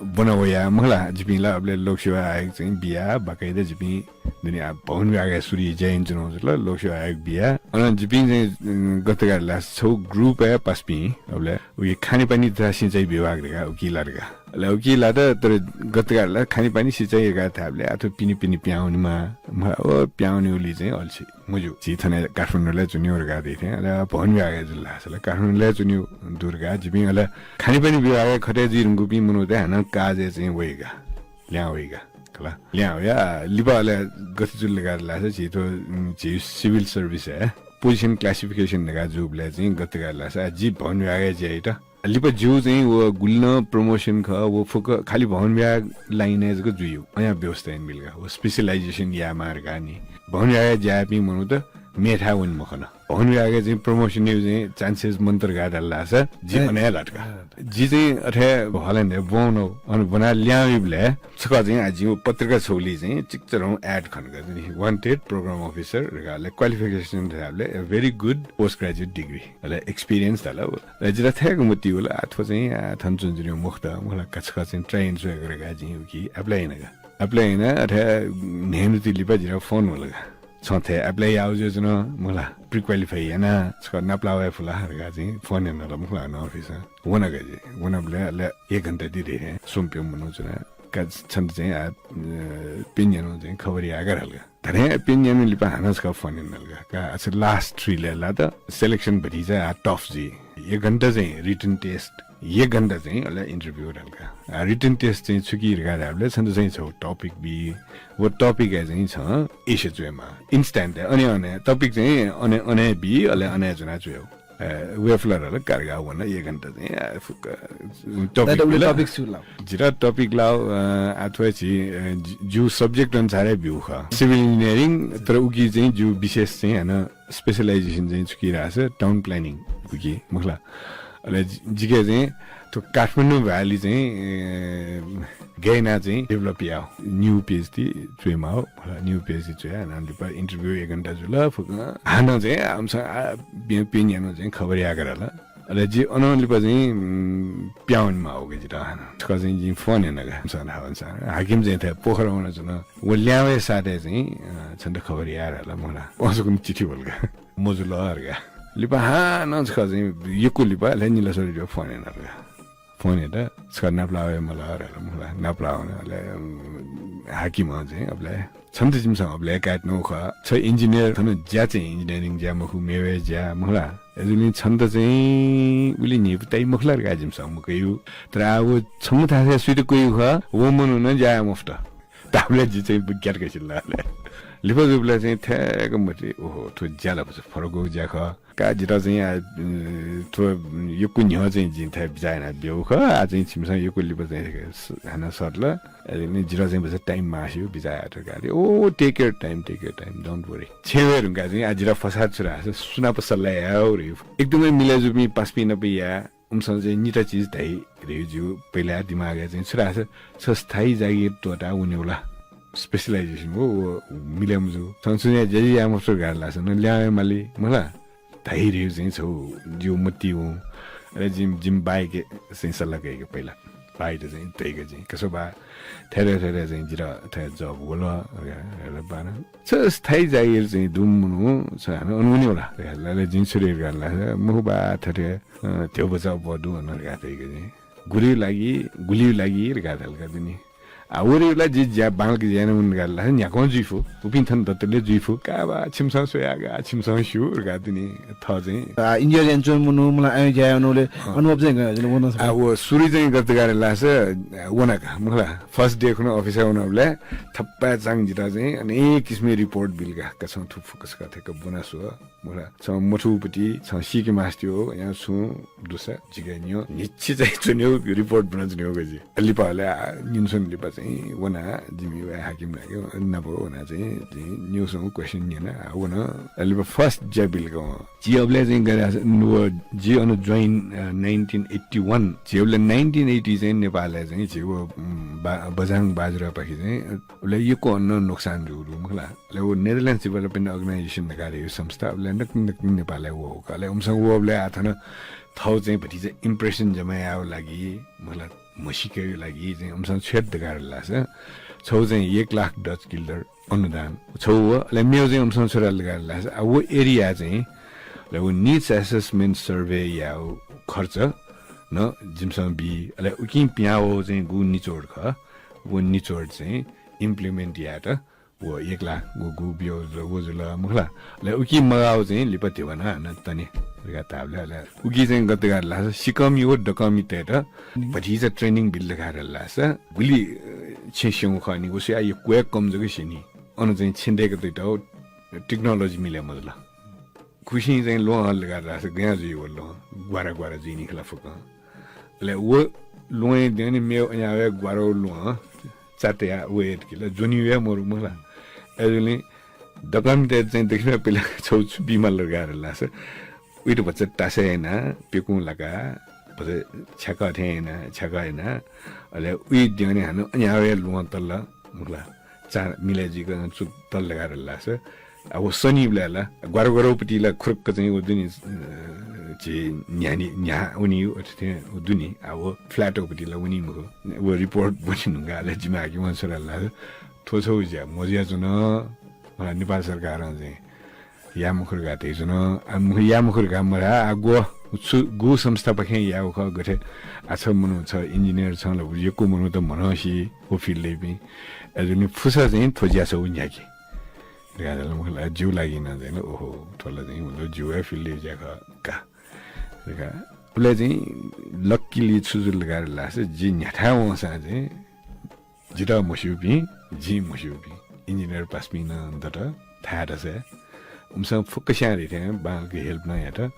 ब्वना वया, मखु ला, जिपिं ला अबलय् लोकसेवा आयोग चाहिँ बिया, बाकि त जिपिं दुने आ भवन विभागय् सुरु ज्या यानाच्वनागु जुल, लोकसेवा आयोग बिया। अन जिपिं चाहिँ, उम्, गथे धकाः धाःसा छगू group-य् पासापिं, अबलय् उकी खानेपानी तथा सिँचाइ विभाग धकाः उकी लात का। अले उकी लात, तर गथे धकाः धाःसा खानेपानी सिँचाइ धकाः धाःबलय् आः थ्व पिने पिने पिहां वनेमाः, मखु ला, व पिहां वनेगुलिं चाहिँ अल्छी। मज्यू, झी थन काठमाडौंलय् च्वनेगु धकाः धाइ थें, अले भवन विभागय् जुल धाःसा ला काठमाडौंलय् च्वनेगु दु धकाः जिपिं अले खानेपानी विभागय् खतय् जुइ धुंकूपिं मनूत हानं काजय् चाहिँ वइ का, लिहां वइ का, खला। लिहां वया, लिपा अले गथे जुल धकाः धाःसा झी थ्व, उम्, झी civil service-य् position classification धकाः जूबलय् चाहिँ गथे धकाः धाःसा जि भवन विभागय् ज्या यात। लिपा ज्यू चाहिँ व गुलि नं promotion खः, व फुक्क खालि भवन विभाग line-य् जक जुइगु, अयां व्यवस्था यानाबिल का। व specialization यायेमाः धकाः नि। भवन विभागय् ज्या याःपिं मनूत मेथाय् वने मखन। भवन विभागय् चाहिँ promotion-या चाहिँ chances मन्त धकाः धाल धाःसा जि ए। अन हे लात का। ए। जि चाहिँ अथे Holland-य् ब्वंगु, अन ब्वनाः लिहां वइबलय् छकः चाहिँ आ जिं व पत्रिका छगुलिइ चाहिँ चिकिचाधंगु ad खन का, wanted program officer धकाः, अले qualification धाःबलय् a very good postgraduate degree। अले experience धाल व। अले जितः थय्‌क मतिइ वल, आ, थ्व चाहिँ, आ, थन च्वनाच्वनीगु मखुत, मखु ला, का छकः चाहिँ try याना स्वये का धकाः जिं उकी apply याना का। Apply याना अथे न्हय्‌न्हु ति लिपा जितः phone वल का। छं थथे apply याःगु जुयाच्वन, मखु ला, pre-qualify याना, छकः नापलाः वये फु ला धकाः चाहिँ phone यानादिल, मखु ला, office-य्। वन का जि। वनाबलय् अले एक घण्टा ति धइथें स्वम्ह प्यम्ह मनू च्वना। का छन्त चाहिँ आ, अ, प्यन्हु न्यान्हु चाहिँ खबर याये का धाल का। धात्थें प्यन्हु न्यान्हु लिपा हानं छकः phone यानादिल का। का, अच्छा, last three-लय् लात, selection भतिचा आ tough जुइ। एक घण्टा चाहिँ written test, एक घण्टा चाहिँ अले interview धाल का। आ, written test चाहिँ छु कि धकाः धाःबलय् छन्त चाहिँ छगू topic बी, व topic-य् चाहिँ छं essay च्वयेमाः। Instant-य्, अन हे अन हे topic चाहिँ अन हे, अन हे बी, अले अन हे च्वनाः च्वयेगु। अ, वये फु ला धाल का धकाः वन, एक घण्टा चाहिँ, आ, फुक्क, अ, topic दादा, उले बिल। Topic छु लाव? जितः topic लाव, अ, आ थ्व झी, अ, जि-, जिगु subject अनुसार हे ब्यूगु खः। Civil engineering, तर उकी चाहिँ जिगु विशेष चाहिँ हानं specialization चाहिँ छु कि धाःसा town planning उकी, मखु ला। अले जि-, जिके चाहिँ थ्व काठमाडौं valley चाहिँ, अ, गय् यानाः चाहिँ develop यायेगु। न्यू page ति च्वयेमाः, मखु ला, न्यू page ति च्वयाः हानं लिपा interview एक घण्टा जुल, फुक्कं हानं चाहिँ आमसं आ, प्यन्हु, प्यन्हु न्यान्हु चाहिँ खबर याये का धाल। अले जि अनं लिपा चाहिँ, उम्, पिहां वनेमाः वःगु जितः हानं। छकः चाहिँ जिं phone याना का, आमसं धाःगु अनुसार। हाकिम चाहिँ थथे पोखरा वनाच्वन, व लिहां वये साथय् चाहिँ, अ, छन्त खबर याये धाल, मखु ला। वंसा कुन्हु चिठी वल का। मजुल धकाः। लिपा हानं छकः चाहिँ यक्व लिपा अले निला सर जुयाः phone यानादिल का। Phone यात, छकः नापलाः वये माल धाल, मखु ला, नापलाः वन, अले, उम्, हाकिमं चाहिँ अबलय्, छन्त जिमिसं अबलय् कायेत्यनागु खः। छ engineer, थन ज्या चाहिँ engineering ज्या मखु, मेवय् ज्या, मखु ला। अय्‌जूगुलिं छन्त चाहिँ उलि न्ह्यइपु ताइ मखु ला धकाः जिमिसं मकयागु। तर आ व छंगु थासय् सुइत कयागु खः, व मनुखं ज्या याये मफुत धाःबलय् जि चाहिँ ग्यात का सिल अले। लिपा जूबलय् चाहिँ थय्‌क मतिइ, ओहो, थ्व ज्या ला भचा फरक ज्या खः। का जितः चाहिँ आ, अ, थ्व यक्व न्ह्यः चाहिँ जिं थथे बिचाः याना ब्यूगु खः। आ चाहिँ छिमिसं यक्व लिपा चाहिँ स-, हानं सःतल। अले नि जितः चाहिँ भचा time माःसा बिचाः यायेत का। ओ, take your time, take your time, don't worry। छेँय् वये धुंकाः चाहिँ आ जितः फसाद छु धाःसा सुनाप सल्लाह यायेगु रे। एकदमै मिले जूपिं पासापिं नाप याये। उमिसं चाहिँ निता चिज धाइ रे जिगु पहिला दिमागय् चाहिँ छु धाःसा छ स्थायी जागिर त्वःता वनेगु ला। Specialization व, व मिले मजू। छं छुं ज्या याये मफुत धकाः धाःसा नं लिहां वये माली, मखु ला। धाइ रे चाहिँ छगू जिगु मतिइ वं। अले जिं, जिमि बायाके चाहिँ सल्लाह कया का पहिला। बायात चाहिँ धया का जिं, का स्व बा, थथे थथे चाहिँ जितः थथे job वल, अले बानं छ स्थायी जागिर चाहिँ दुम्ह मनू छ हानं अन वनेगु ला। अले जिं छु धया का धाःसा, मखु बा, थथे, अ, ध्यबा भचा अप्वः दु अन धकाः धया का जिं। गुलिया लागि, गुलिया लागि धकाः धाल का दुने। आ, वयागु ला जि ज्या बांलाक ज्या याना वने धकाः धाःसा न्ह्याक्वं जुइ फु। उपिं थन दतले जुइ फु। का बा, छिमिसं स्वया का, छिमिसं स्यू धकाः दुने। थः चाहिँ आ, engineer यानाच्वंम्ह मनू, मला आयो ज्या यानाबलय् अनुभव चाहिँ गन जुल, व नं आ, व सुरु चाहिँ गथे धकाः धाःसा, आ, वना का, मखु ला। First day खुन्हु office-य् वनाबलय् थपाय्‌चां जितः चाहिँ अनेक किसिमया report बिल का, का छं थुपु फुक्क छकः थथे ब्वना स्व। मखु ला, छं मथूगुपति, छं सीके मास्ति हो, या छुं दुसा जिके न्यँ, न्हिच्छि चाहिँ च्वनेगु report ब्वनाच्वनेगु का जि। लिपा अले आ, न्हिनसं लिपा चाहिँ वना जिमि व हाकिम नाप वना चाहिँ जिं न्यूसं question न्यना, आ, वन। अले first ज्या बिलक वं। जि अबले चाहिँ गरे व जि अन join, अ, nineteen eighty one। जि अबले nineteen eighty चाहिँ नेपालय् चाहिँ जि व, उम्, बा-, बझाङ बाजुरापाखे चाहिँ अबले यक्व अन नोक्सान जू दु मखला। अले व Netherlands development organization धकाः यो संस्था अबले नक नक नेपालय् वःगु का। अले उमसं व अबले आ थन थौ चाहिँ भतिचा impression जमा यायेगु लागि मखला म्हसीकेगु लागि चाहिँ उमसं छ्वय् धकाः धाःसा छौ चाहिँ एक लाख Dutch gulden अनुदान छौ व, अले मेव चाहिँ उमसं छु धाल धकाः धाःसा, आ, व area चाहिँ, अले व needs assessment survey यायेगु खर्च नं जिमिसं बी, अले उकिं पिहां वःगु चाहिँ गु निचोड खः, व निचोड चाहिँ implement यायेत व एक लाख गु, गु बियो जुल, व जुल मखला। अले उकी मगाःगु चाहिँ लिपा धिबा नं हानं तने धकाः धाःबलय्, अले उकी चाहिँ गथे धकाः धाःसा सिकःमि व दकःमितय्त भतिचा training बिल धकाः धाःसा गुलि, अ, छेँ स्यंगु खः नि, व स्वयाः यक्व हे कम जक स्यनी। अन चाहिँ छेँ दय्‌के तइतःगु technology मिले मजुल। खुसिं चाहिँ ल्वहं हल धकाः धाःसा गयां जुइ व ल्वहं, ग्वारा ग्वारा जुइ नि खला फुक्कं। अले व ल्वहंया द्यःने मेव अयावया ग्वारा व ल्वहं चातया व हे धकिला, ज्वनी वये मरु मखला। अय्‌जूगुलिं दकःमितय्‌त चाहिँ दकःमितय्‌त पिला छौ छु बीमाल धकाः धाःसा, उइत भचा तासय् याना, प्यकुं लाका, भचा छ्याकः थें याना, छ्याकः याना, अले उइ द्यःने हानं अयावया ल्वहं तल मखला। चा मिले जुइक छु तल धकाः धाःसा, आ, व सनीबलय् ला ग्वारा ग्वारापट्टि ला खुरुक्क चाहिँ व दुनि, अ, झी न्ह्यानि, न्ह्या वनी अथे थें व दुनि, आ, व flat पट्टि ला वनी मखु। व report ब्वने धुंकाः अले जिमि हाकिमं छु धाल धाःसा, थ्व छौ ज्या मजुयाच्वन, अ, नेपाल सरकारं चाहिँ याये मखु धकाः धयाच्वन। आ, मखु, याये मखु धकाः मधाः, आ, गु, छु, गु संस्थापाखें याःगु खः, गथे, आ, छ मनू, छ engineer, छं ला यक्व मनूत म्हनंसि व field-य् पिं। अय्‌जूगुलिं फुसा चाहिँ थ्व ज्या छौ न्ह्याकि धकाः धाल मखला, जिगु लागि नं चाहिँ, ओहो, थ्व ला चाहिँ मतलब जिगु हे field-य् ज्या खः का धकाः। अबलय् चाहिँ luckily छु जुल धकाः धाःसा जि न्ह्याथाय् वंसां चाहिँ जितः म्हस्यूपिं, जिं म्हस्यूपिं engineer पासपिं नं दत थाय् दसय्। उमिसं फुक्कस्यां रिथें बांलाक help नं यात।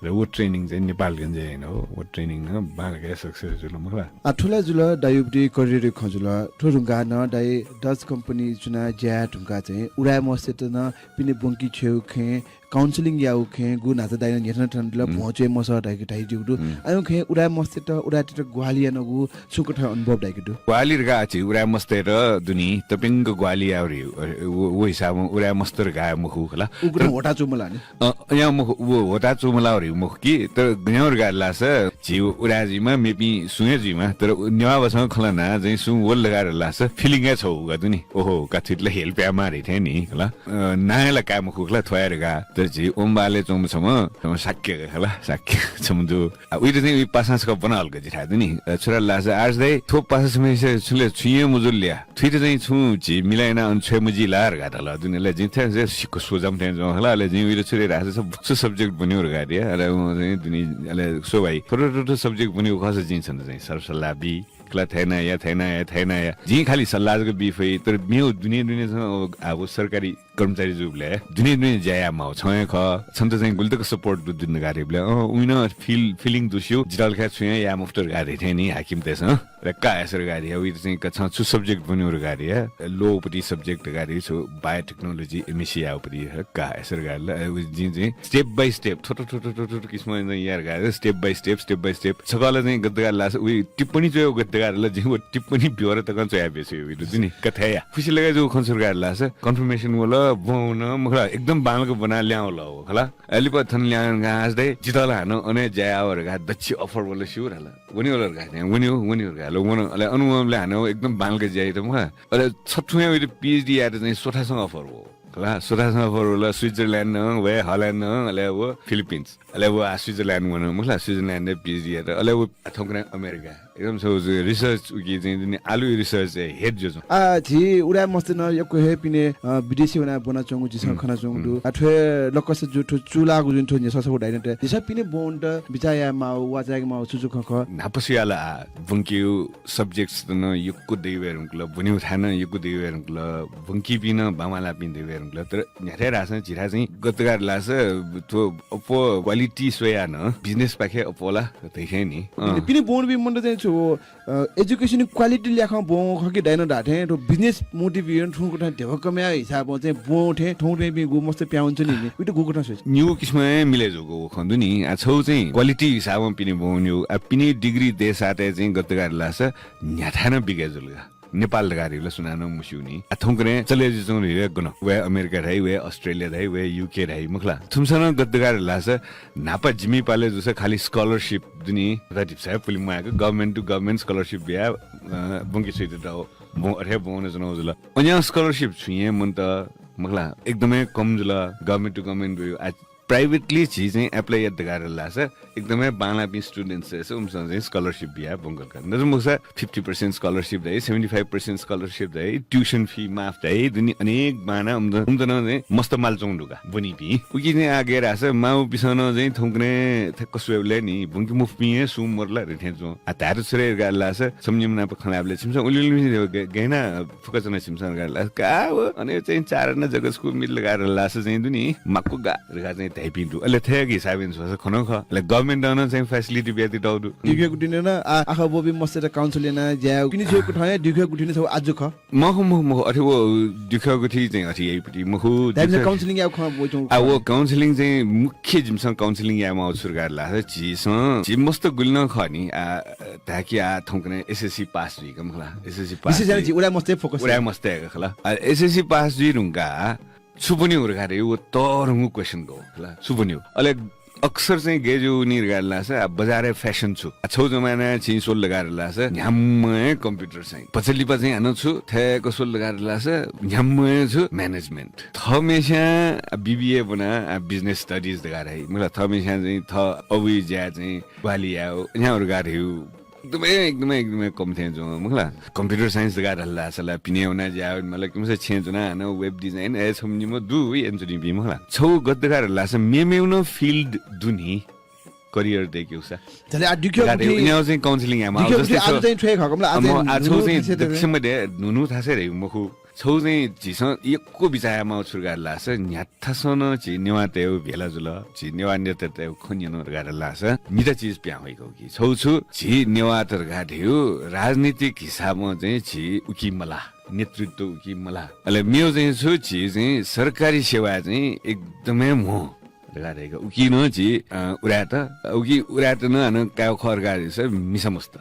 र व training चाहिँ नेपालगंजय् यानागु। व training नं बांलाक हे success जुल मखु ला। आ, थ्व ला जुल दाइयागु career-या खँ जुल। थ्व धुंकाः नं दाइ Dutch company च्वनाः ज्या याये धुंकाः चाहिँ उराय् मस्तय्त नं पिने ब्वंके छ्वयेगु खँय्, counselling याःगु खँय्, गु न्हाचः दाइनं न्ह्यथना थन जुल, हम्म। भ्वं च्वये मसः धकाः धयादीगु दु। हम्म। अय् खँय् उराय् मस्तय्त, उराय्‌तय्त ग्वाहालि यानागु छुं कथं अनुभव दइके दु? ग्वाहालि धकाः छि उराय् मस्तय्त दुनि, तप्यंक ग्वाहालि याः रे, व, व हिसाबं उराय् मस्त धकाः मखु खला। उकथं तर होता चूम्ह ला नि? अ, अय्‌नं मखु, व होता चूम्ह ला रे मखु कि, तर गय् धकाः धाःसा छि उराय् जुइमा, मेपिं सुं हे जुइमा, तर नेवाः भासं खँ ल्हानाः चाहिँ सुं वल धकाः धाःसा feeling हे छौ का दु नि। ओहो, का थुइत ला help यायेमाः रे थें नि खला। अ, नां हे ला काये मखु खला, थ्व हे धकाः। तर झी ओम्बालय् च्वंम्ह छम्ह, छम्ह शाक्य खला, शाक्य छम्ह दु। आ, उइत चाहिँ उइ पासां छकः ब्वना हल का जिथाय् दु नि। अ, छु धाल धाःसा, आर्ष दाइ, थ्व पासा छम्हय्‌सित छुं ला छुं हे मजुल ल्या। थुइत चाहिँ छुं झी मिले यानाः अन छ्वये मजिल ला धकाः धाल दु नि। अले जिं थथे सिक्क स्वजाम्ह थें च्वं खला। अले जिं उइत छु धया धाःसा, छु subject ब्वनेगु धकाः धया। अले वं चाहिँ दुनि, अले स्व भाइ, थ्व थ्व थ्व subject ब्वनेगु खःसा जिं छन्त चाहिँ सरसल्लाह बी खला, थथे याना या, थथे याना या, थथे याना या। जिं खालि सल्लाह जक बी फइ, तर मेव दुने दुने छं, अब, अब सरकारी कर्मचारी जूबलय् दुने दुने ज्या याये माःगु छं हे खः। छन्त चाहिँ गुलि तक support दु दुने धकाः धाःबलय्, अँ, उइ नं feel, feeling दु स्यू, जितः ला खः छुं हे याये मफुत धकाः धाइ थें नि हाकिमतय्‌सं। अले का हे सर धकाः धया, उइत चाहिँ का छं छु subject ब्वनेगु धकाः धया, law पट्टि subject धकाः धया, छु biotechnology, M S C याःगु पट्टि, का हे सर धकाः धाल। अले उइ जिं चाहिँ step by step, थ्व थ्व थ्व किसिमं चाहिँ या धकाः धाल, step by step, step by step। छकः ला चाहिँ गथे धकाः धाःसा, उइ टिप्पणी च्वयेगु गथे धकाः धाल, जिं व टिप्पणी ब्यहोर तकं च्वया बियाच्वंगु दु नि। कथय् या। खुसि लगे जूगु खँ छु धकाः धाःसा, confirmation वल, ब्वं वन मखु ला, एकदम बांलाक ब्वनाः ल्याहां वल व खला। अले लिपा थन ल्याहां वनाः आर्ष दाइ, जितः ला हानं अन हे ज्या याये वःगु धकाः दच्छि offer वल स्यू धाल। वनेगु ला धकाः धाये, वनेगु, वनेगु धकाः धाल। वन, अले अन वंबलय् हानं एकदम बांलाक ज्या यात मखु ला। अले छथुं हे उइत PhD यायेत चाहिँ स्वथासं offer वःगु खला। स्वथासं offer वल, Switzerland नं, व Holland नं, अले व Philippines। अले व आ Switzerland वन मखु ला, Switzerland-य् PhD यात। अले व आ थौंकन्हय् अमेरिका। एकदम छगू research उकी चाहिँ दुने आलु research-य् head जुयाच्वं। आ, झी उराय् मस्त नं यक्व हे पिने, अ, विदेशय् वनाः ब्वनाच्वंगु झीसं हम्म। खनाच्वंगु दु। हम्म। आ, थ्व हे लक्ष्य जू, थ्व चूलाःगु जुन थ्व न्ह्यसः छगू धाइ नि त। झीसं पिने ब्वंत बिचाः याये माःगु, वाःचाय्‌के माःगु छु छु खँ खः? न्हापा स्वयाः ला आ, ब्वंकेगु subjects नं यक्व दइ वये धुंकल, ब्वनेगु थाय् नं यक्व दइ वये धुंकल, ब्वंकीपिं नं बांबांलाःपिं दइ वये धुंकल, तर न्ह्याथाय् धाःसां झीथाय् चाहिँ गथे धकाः धाःसा थ्व अप्वः quality स्वयाः नं business पाखें अप्वः ला धइथें नि। अँ। पिने ब्वंपिं मनूत चाहिँ थ्व, अ, education quality ल्याखं ब्वं खः कि दाइनं धाःथें थ्व business motive यानाः थुकथं ध्यबा कमय् हिसाबं चाहिँ ब्वं थें थौंकन्हय्‌पिं गु मस्त पिहां वंच्वनी नि। उइत गु कथं स्वये? निगू किसिमं हे मिले जूगु व खँ दु नि। आ, छौ चाहिँ quality हिसाबं पिने ब्वं वनीगु। आ, पिने degree देशातय् चाहिँ गथे धकाः धाःसा न्ह्याथाय् नं बिके जुल का। नेपाल धकाः धाःसा सुनानं मस्यू नि। आ, थौंकन्हय् चले जुइच्वंगु हे गन। वय् अमेरिका धाइ, वय् अस्ट्रेलिया धाइ, वय् UK धाइ, मखु ला। थुमिसं नं गथे धकाः धाःसा न्हापा जिमि पालय् जूसा खालि scholarship दु नि। अथे धिप्सा हे पुले म्वायेक government to government scholarship बियाः, अ, ब्वंके छ्वयेत दु। ब्वं, अथे ब्वं वनाच्वनागु जुल। अज्याःगु scholarship छुं हे मन्त, मखु ला, एकदमै कम जुल, government to government वय्। आ, privately झी चाहिँ apply यात धकाः धाःसा एकदमै बांलाःपिं students हे उमिसं चाहिँ scholarship बियाः ब्वंकल का। नजु मखुसा fifty percent scholarship धाइ, seventy five percent scholarship धाइ, tuition fee माफ धाइ, दु नि अनेक बहाना उमित, उमित नं चाहिँ मस्त माल च्वंगु दु का ब्वनीपिं। उकी चाहिँ आः गय् धाःसा माःपिन्सं नं चाहिँ थौंकन्हय् थ्व कस्वय्‌बलय् नि ब्वंके मफुपिं हे सुं मरु ला धइथें च्वं। आ, धायेत छु रे धकाः धाःसा छम्ह निम्ह नाप खँ ल्हायेबलय् छिमिसं उलि उलि ग-, गय् याना फुक्क च्वना छिमिसं धकाः धाःसा का व, अन चाहिँ चार आना जक छकू मिल धकाः धाःसा चाहिँ दु नि, माक्व गा धकाः चाहिँ धाइपिं दु। अले थ्व हिसाबं स्वःसा खँ नं खः। अले government नं चाहिँ facility बियातःगु दु। दुगु गुथिं नं आ-, आखः ब्वःपिं मस्तय्‌त counsel यानाः ज्या याःगु। पिने छुं हे गुथिं, दुगु गुथिं छगू आजु खः। मखु, मखु, मखु। अथे व दुगु गुथिं चाहिँ अथे याइपिं मखु, धाइपिन्सं दुगु counselling याःगु खँ ब्वइच्वंगु आ, खः। व counselling चाहिँ मुख्य जिमिसं counselling यायेमाःगु छु धकाः धाःसा झीसं, झी मस्त गुलि नं खः नि, आ, धाय्‌कि आ थौंकन्हय् SSC pass जुइक मखु ला, SSC pass विशेष यानाः जुइ-, झी उराय् मस्तय् focus उराय् याये। मस्तय् यायेगु खः ला। आ, SSC pass जुइ धुंकाः छु ब्वनेगु धकाः धाइ, व तःधंगु question खः ला, छु ब्वनेगु। अले अक्सर चाहिँ गय् जूगु नि धकाः धाःसा, आ, बजारय् fashion छु। आ, छौ जमानाय् छिं स्वल धकाः धाःसा, न्ह्याम्ह हे computer science। भचा लिपा चाहिँ हानं छु, थय्‌क स्वल धकाः धाःसा, न्ह्याम्ह हे छु, management। थःम्हेस्यां, आ, BBA ब्वना, आ, business studies धकाः धाइ। मखु ला, थःम्हेस्यां चाहिँ थः अबुइ ज्या चाहिँ ग्वाहालि यायेगु, न्ह्यागु धकाः धाइगु। एकदमै, एकदमै, एकदमै कम थें च्वं, मखु ला। Computer science धकाः धाल धाःसा ला, पिने वना ज्या याये माल, कि मखुसा छेँय् च्वना हानं web design, अले छम्ह निम्ह दु, यानाच्वनीपिं, मखु ला। छौ गथे धकाः धाल धाःसा मेमेगु नं field दु नि, career दय्‌केगु सा। झन्डै आ दुगु गुथिं, उन्याव चाहिँ counselling यायेमाः। दुगु गुथिं जस्तै आजु छौ, चाहिँ थ्व हे खः, कमला, आजु अम्म, चाहिँ आ छौ न्हून्हू चाहिँ थासय् दक्वसिबय् न्हून्हू थासय् धइगु मखु। छौ चाहिँ झीसं यक्व बिचाः यायेमाःगु छु धकाः धाल धाःसा न्ह्याथासं नं झी नेवाःतय्‌गु भेला जुल, झी नेवाः नेतातय्‌गु खँ न्यन धकाः धाल धाःसा निता चिज पिहां वइगु कि। छौ छु झी नेवाःत धकाः धाइगु राजनीतिक हिसाबं चाहिँ झी उकी मलाः, नेतृत्व उकी मलाः। अले मेगु चाहिँ छु झी चाहिँ सरकारी सेवाय् चाहिँ एकदमै म्हो धकाः धाइगु। उकी नं झी, अ, उराय्‌त, उकी उराय्‌त नं हानं कायेगु खः धकाः धाःसा मिसा मस्त।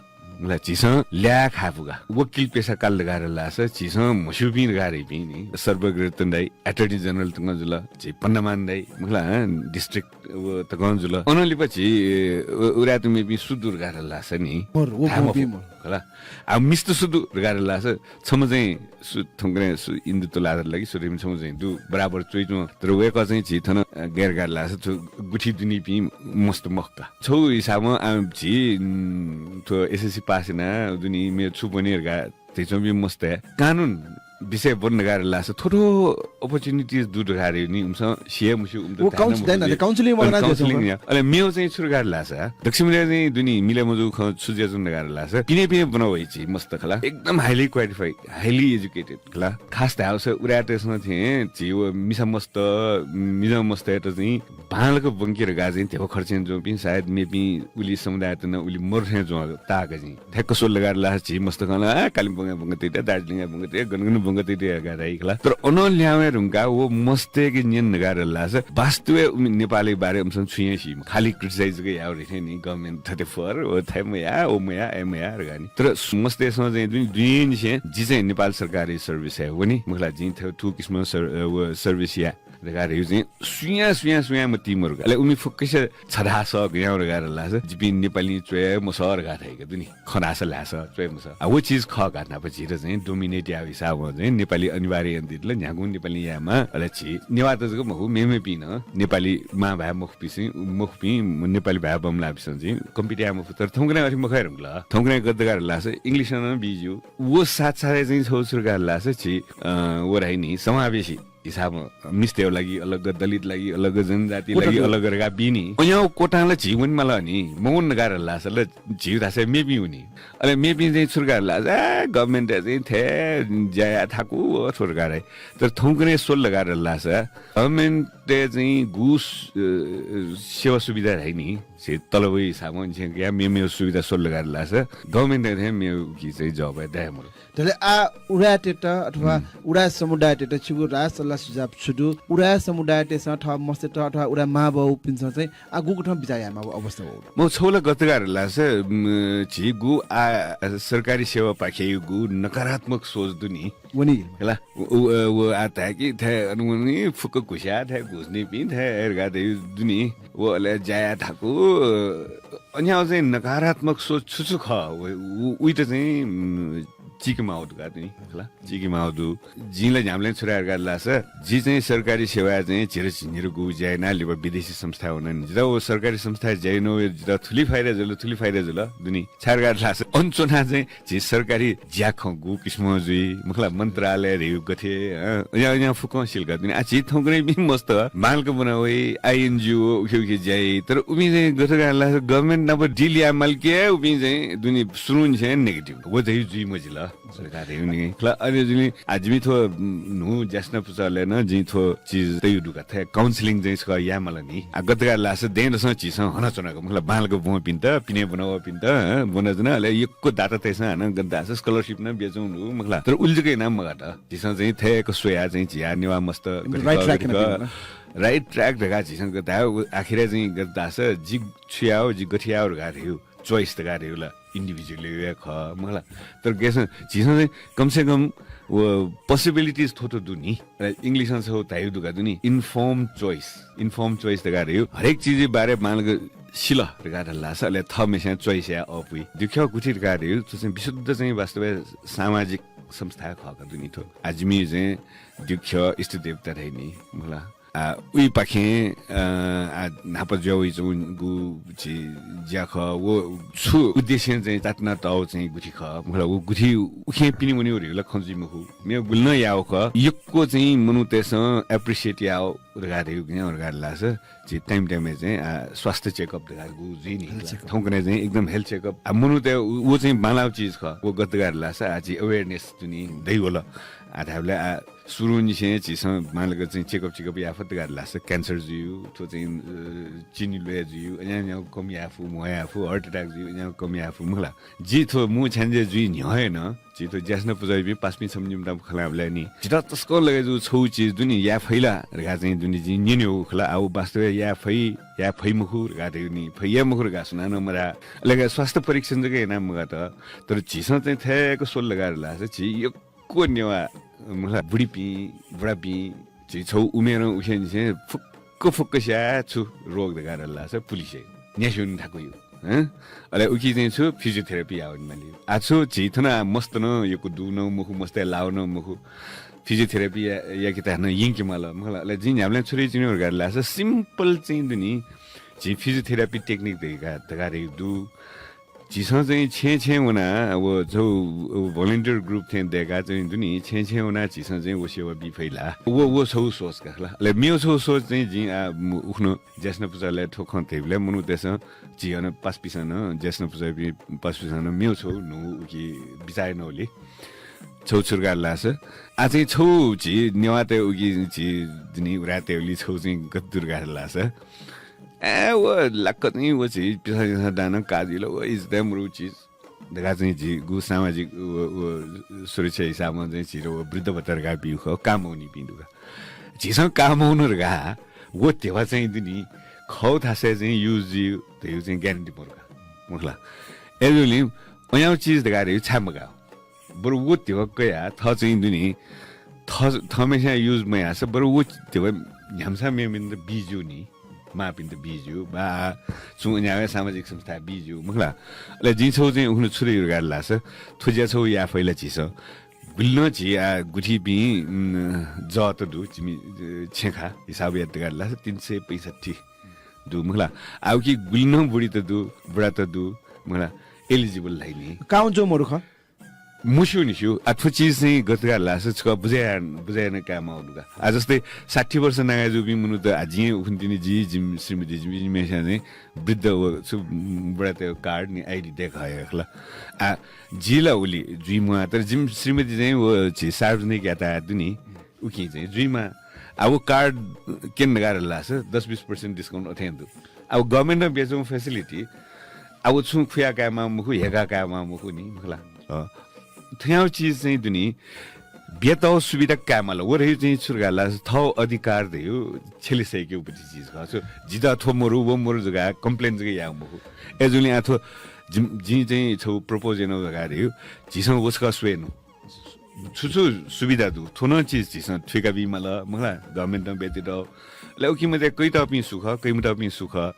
ला झीसं ल्याः खाये फु का। वकिल पेसा काल धकाः धाल धाःसा झीसं म्हस्यूपिं धकाः धाइपिं नि, सर्वज्ञरत्न दाइ, Attorney General तकं जुल, झी पन्नामान दाइ, मखु ला, हँ, district व तकं जुल। अनं लिपा झी, उ-, उराय्‌त मेपिं सु दु धकाः धाल धाःसा नि, थाय् मखु, खला। आ, मिस्त सु दु धकाः धाल धाःसा छम्ह चाहिँ सु थौंकन्हय् सु इन्दु तुलाधर ला कि सु धइम्ह छम्ह चाहिँ दु, बराबर च्वइच्वं। तर वय्‌कः चाहिँ झी थन, अ, गय् धकाः धाल धाःसा थ्व गुथि दुनिपिं मस्त मखु का। छौ हिसाबं, आ, झी, उम्, थ्व SSC pass याना दुनि मेगु छु ब्वने धकाः धइच्वंपिं मस्तय् कानुन विषय ब्वन धकाः धाल धाःसा थ्व थ्व opportunities दु धकाः धाइगु नि, उमिसं सिया मस्यू, उमित व धाये नं counselling मफु ना, जि। Counselling या। अले मेगु चाहिँ छु धकाः धाल धाःसा दक्वसिबय् चाहिँ दुनि मिले मजूगु खँ छु जुयाच्वन धकाः धाल धाःसा पिने पिने ब्वना वइ झी मस्त, खला। एकदम highly qualified, highly educated, खला। खास धाःसा उराय्‌तय्‌सं थें झी व मिसा मस्त, मिजं मस्तय्‌त चाहिँ बांलाक ब्वंके धकाः चाहिँ ध्यबा खर्च यानाच्वंपिं सायद मेपिं उलि समुदायत नं उलि मरु थें च्वं ताःक चाहिँ। थ्याक्क स्वल धकाः धाल धाःसा झी मस्त खला, आ, कालिम्पोङय् ब्वंके तइत्या, दार्जिलिङय् ब्वंके तइत्या, गन गन ब्वंके तइत्या धकाः धाइ, खला। तर अनं लिहां वये धुंकाः व मस्तय्‌के न्यन धकाः धाल धाःसा वास्तवय् उमि नेपालया बारे उमिसं छुं हे सी मखु। खालि criticize जक याः धइथें नि, government थथे फर, व थथे मयाः, व मयाः, अय् मयाः धकाः नि। तर मस्तय्‌सं चाहिँ दुनि, दुनिनिसें जि चाहिँ नेपाल सरकारी service-य् वने, मखु ला, जिं थ्व, थ्व किसिमं सर-, अ, व service याये धकाः धाइगु चाहिँ सुयां, सुयां, सुयां मतिइ मरु का। अले उमि फुक्कसिया छधाः सः गज्याःगु धकाः धाल धाःसा जिपिं नेपाली च्वये मसः धकाः धाइगु दु नि। खँ धाःसा ल्हाये सः, च्वये मसः। आ, व चिज खः का, न्हापा झीत चाहिँ dominate याःगु हिसाबं चाहिँ नेपाली अनिवार्य यानातःगु दु ला, न्ह्यागुं नेपाली यायेमाः। अले झी नेवाःत जक मखु, मेमेपिं नं नेपाली मांभाय् मखुपिंसं, मखुपिं नेपाली भाय् बमलाःपिंसं चाहिँ compete याये मफु। तर थौंकन्हय् अथे मखु हे धुंकल। थौंकन्हय् गथे धकाः धाल धाःसा English नं बी ज्यू। व साथ साथै चाहिँ छौ छु धकाः धाल धाःसा झी, अ, व धाइ नि समावेशी हिसाबं मिस्तय् लागि अलग, दलित लागि अलग, जनजाति लागि अलग धकाः बी नि। अज्याःगु कोटां ला झी वनेमाल नि, मवने धकाः धाःसा ला झी धाःसा मेपिं वनी। अले मेपिं चाहिँ छु धकाः धाःसा, ए, government-य् चाहिँ थथे ज्या याये थाकु, अ, थ्व धकाः धाइ। तर थौंकन्हय् स्वल धकाः धाःसा government-य् चाहिँ गु स-, अ, सेवा सुविधा धाइ नि, झी तलबया हिसाबं झी या मेमेगु सुविधा स्वल धकाः धाःसा government-य् थें मेगु कि चाहिँ जवाफ दये मरु। तर आ उराय्‌तय्‌त अथवा उराय् समुदायतय्‌त छिगु राय सल्लाह सुझाव छु दु? उराय् समुदायतय्‌सं थः मस्तय्‌त अथवा उराय् मांबौपिन्सं चाहिँ आ गुकथं बिचाः यायेमाःगु अवस्था वःगु दु? म छगू ला गथे धकाः धाःसा, म, झीगु आ सरकारी सेवापाखेयागु नकारात्मक सोच दु नि। वनी। हला, व, व, व आ धाय्‌कि थथे अन वनी, फुक्क घुस्या थथे घुस्निपिं थथे धकाः धयागु दु नि। व अले ज्या याये थाकु, अज्याःगु चाहिँ नकारात्मक सोच छु छु खः, व, व, उइत चाहिँ, म, चीके माःगु दु का तुं, हला, चीके माःगु दु। जिं ला न्ह्याबलें छु धकाः धाःसा, जि चाहिँ सरकारी सेवाय् चाहिँ झिर झिंनिदँ गु ज्या यानाः लिपा विदेशी संस्थाय् वना नि। जितः व सरकारी संस्थाय् ज्या यानाः जितः थुलि फाइदा जुल, थुलि फाइदा जुल, दु नि। छाय् धकाः धाःसा अन च्वनाः चाहिँ झी सरकारी ज्याखँ गु किसिमं जुइ, मखु ला, मन्त्रालय धयागु गथे, अँ, अज्याःगु अज्याःगु फुक्कं सिल का तुं। आ, झी थौंकन्हय्‌पिं मस्त बांलाक ब्वना वइ, INGO, उखे उखे ज्या याइ, तर उपिं चाहिँ गथे धकाः धाःसा government नाप deal याये माल कि उपिं चाहिँ दु नि, सुरुंनिसें negative। व चाहिँ जुइ मजिल। सरकार हे उनी खला। अले जुनि आ जिमि थ्व न्हू ज्यासना पुचलय् नं जिं थ्व चिज तयु दु का, थथे counselling चाहिँ छकः याये माल नि। आ गथे धकाः धाःसा दँय्‌दसं झीसं हनाच्वनागु, मखु ला, बांलाक ब्वंपिन्त, पिने ब्वनावःपिन्त, हँ, ब्वनाच्वना। अले यक्व दातातय्‌सं हानं गथे धाःसा scholarship नं बियाच्वंगु दु, मखु ला। तर उलि जक यानाः मगात। झीसं चाहिँ थथे स्वयाः चाहिँ झीया नेवाः मस्त गथे right track-य् नं बियाच्वना। Right track धकाः झीसं गथे धाः, आखिरय् चाहिँ गथे धाःसा जि छु याये, जि गथे याये धकाः धयागु choice धकाः धयागु ला individual-या खः, मखु ला। तर गय्‌सं झीसं चाहिँ कम से कम व possibilities थ्व थ्व दु नि। अ, English-ं छगू धाइगु दु का दु नि, informed choice। Informed choice धकाः धयागु हरेक चिजया बारे बांलाक सिल धकाः धाःसा, अले थःम्हेस्यां choice याये अःपुइ। दुख्यः गुथि धकाः धयागु थ्व चाहिँ विशुद्ध चाहिँ वास्तवय् सामाजिक संस्था खः का दु नि थ्व। आ जिमि चाहिँ दुख्यः इष्टदेवता धाइ नि, मखु ला। आ, उइपाखें, अ, आ, न्हापा जुया वइच्वंगु झी ज्या खः, व छु उद्देश्यं चाहिँ चाताना तःगु चाहिँ गुथि खः, मखु ला, व गुथि उखें पिने वनेगु धइगु ला खँ जुइ मखु। मेगु गुलि नं याःगु खः। यक्व चाहिँ मनूतय्‌सं appreciate याःगु धकाः धयागु गय् धकाः धाःसा झी time time-य् चाहिँ, आ, स्वास्थ्य check-up धकाः गु जुइ नि। Health check-up। थौंकन्हय् चाहिँ एकदम health check-up। आ, मनूतय् व, व चाहिँ बांलाःगु चिज खः। व गथे धकाः धाःसा, आ, झी awareness दु नि, दइ वल। आ, धायेबलय्, आ, सुरुंनिसें झीसं बांलाक चाहिँ check-up, check-up याये फत धकाः धाःसा cancer जुइगु, थ्व चाहिँ, अ, चिनी ल्वय् जुइगु, अज्याःगु कम याये फु, म्हो याये फु, heart attack जुइगु, अज्याःगु कम याये फु, मखु ला। जि थ्व मू छ्याञ्जे जुइ न्ह्यः हे नं, जि थ्व ज्यासना पुचःपिं पासापिं छम्ह निम्ह नाप खँ ल्हायेबलय् नि, जितः तसकं लगे जूगु छगू चिज दु नि, याये फइ ला धकाः चाहिँ दु नि, जिं न्यनेगु खला। आ, व वास्तवय् याये फइ, याये फइ मखु धकाः धयागु नि, फइ याये मखु धकाः सुनानं मधाः। अले का स्वास्थ्य परीक्षण जक यानाः मगात, तर झीसं चाहिँ थय्‌क स्वल धकाः धाःसा झी यक्व नेवाः, मखु ला, बुढीपिं, बुढापिं, झी छगू उमेरं उखेंनिसें फुक्क फुक्कसिया छु रोग धकाः धाःसा पुलिसय् न्यासि वने थाकुयु, हँ? अले उकी चाहिँ छु physiotherapy याः वनेमाली। आ छु झी थन आ मस्त नं यक्व दु नं मखु, मस्तय् लाःगु नं मखु, physiotherapy या, याकेत हानं यंके माल, मखु ला। अले जिं न्ह्याबलें छु धयाच्वने धकाः धाःसा simple चाहिँ दु नि, झी physiotherapy technique धकाः, धकाः धयागु दु। झीसं चाहिँ छेँय् छेँय् वनाः व छगू volunteer group थें दय्‌काः चाहिँ दु नि, छेँय् छेँय् वनाः झीसं चाहिँ व सेवा बी फइ ला। व, व छगू सोच का खला। अले मेगु छगू सोच चाहिँ जिं आ, म, उखुन्हु ज्यासना पुचलय् थ्व खँ धयाबलय् मनूतय्‌सं झी अन पासापिसं नं, ज्यासना पुचःपिं पासापिसं नं मेगु छगू न्हू उकी बिचाः यानावली। छगू छु धकाः धाःसा, आ चाहिँ छगू झी नेवाःतय् उकी झी दु नि उराय्‌तय्‌गुली छगू चाहिँ गथे दु धकाः धाःसा, ए, व लाक्क चाहिँ व झी पिसां दानं का जुइ ला, व इज्जतय् मरु चिज धकाः चाहिँ झीगु सामाजिक व, व सुरक्षा हिसाबं चाहिँ झीत व वृद्ध भत्ता धकाः ब्यूगु खः, का मवनीपिं दु का। झीसं का मवन धकाः व ध्यबा चाहिँ दु नि, खः थासय् चाहिँ use जुइ धइगु चाहिँ guarantee मरु का, मखु ला। अय्‌जूगुलिं अज्याःगु चिज धकाः धइगु छाय् मगाः? बरु व ध्यबा कयाः थः चाहिँ दु नि, थः, थःम्हेस्यां use मयाःसा बरु व ध्यबा न्ह्याम्हसां मेमेपिन्त बी ज्यू नि, मांपिन्त बी ज्यू, वा छुं अज्याःगु सामाजिक संस्था बी ज्यू, मखु ला। अले जिं छगू चाहिँ उखुन्हु छु धयागु धकाः धाःसा, थ्व ज्या छगू याये फइ ला झीसं। गुलि नं झी आ गुथिपिं, उम्, जःत दु, जिमि, अ, छेँखा हिसाब यात धकाः धाःसा तीन सय पैंसठ्ठी दु, मखु ला। आ उकी गुलि नं बुढीत दु, बुढात दु, मखु ला, eligible धाइ नि। काउन्ट जो मरु खः। मुस्यु निस्यु। आ, थ्व चिज चाहिँ गथे का धाःसा छकः बुझे याना, बुझे याना कायेमाःगु दु का। आ, जस्तै साठी वर्ष नागा जूपिं मनूत, आ, जिं उखुन्हु तिनि जि, जिमि श्रीमती, जिमि, जिमिसं चाहिँ वृद्ध व छु, उम्, बुढातय् कार्ड नि, आइडी दय्‌का हये खला। आ, जि ला उलि जुइ म्वाः, तर जिमि श्रीमती चाहिँ व झी सार्वजनिक यातायात दु नि, उकिं चाहिँ जुइ म्वाः। आ, व कार्ड क्यने धकाः धाःसा दस बिस percent discount अथें दु। आ, व government-ं ब्यूगु facility, आ, व छुं खुया कायेमाः मखु, हेका कायेमाः मखु नि, मखला। अ, थ्याउ चिज चाहिँ दु नि, ब्यतौ सुविधा कायेमाल। व धयु चाहिँ छु धकाः धाःसा थौ अधिकार धयु छ्यले सय्‌केगु पति चिज खः। छु, जितः थ्व मरु, व मरु जकाः complain जक याउ मखु। अय्‌जूगुलिं आ थ्व जि, जिं चाहिँ छौ propose यानागु धकाः धयु, झीसं व छकः स्वयेनु। छु छु सुविधा दु, थ्व नं चिज झीसं थुइका बीमाल, मखला, government-ं ब्यते दौ। अले उकिं मते कइतःपिं सु खः, कइमतःपिं सु खः।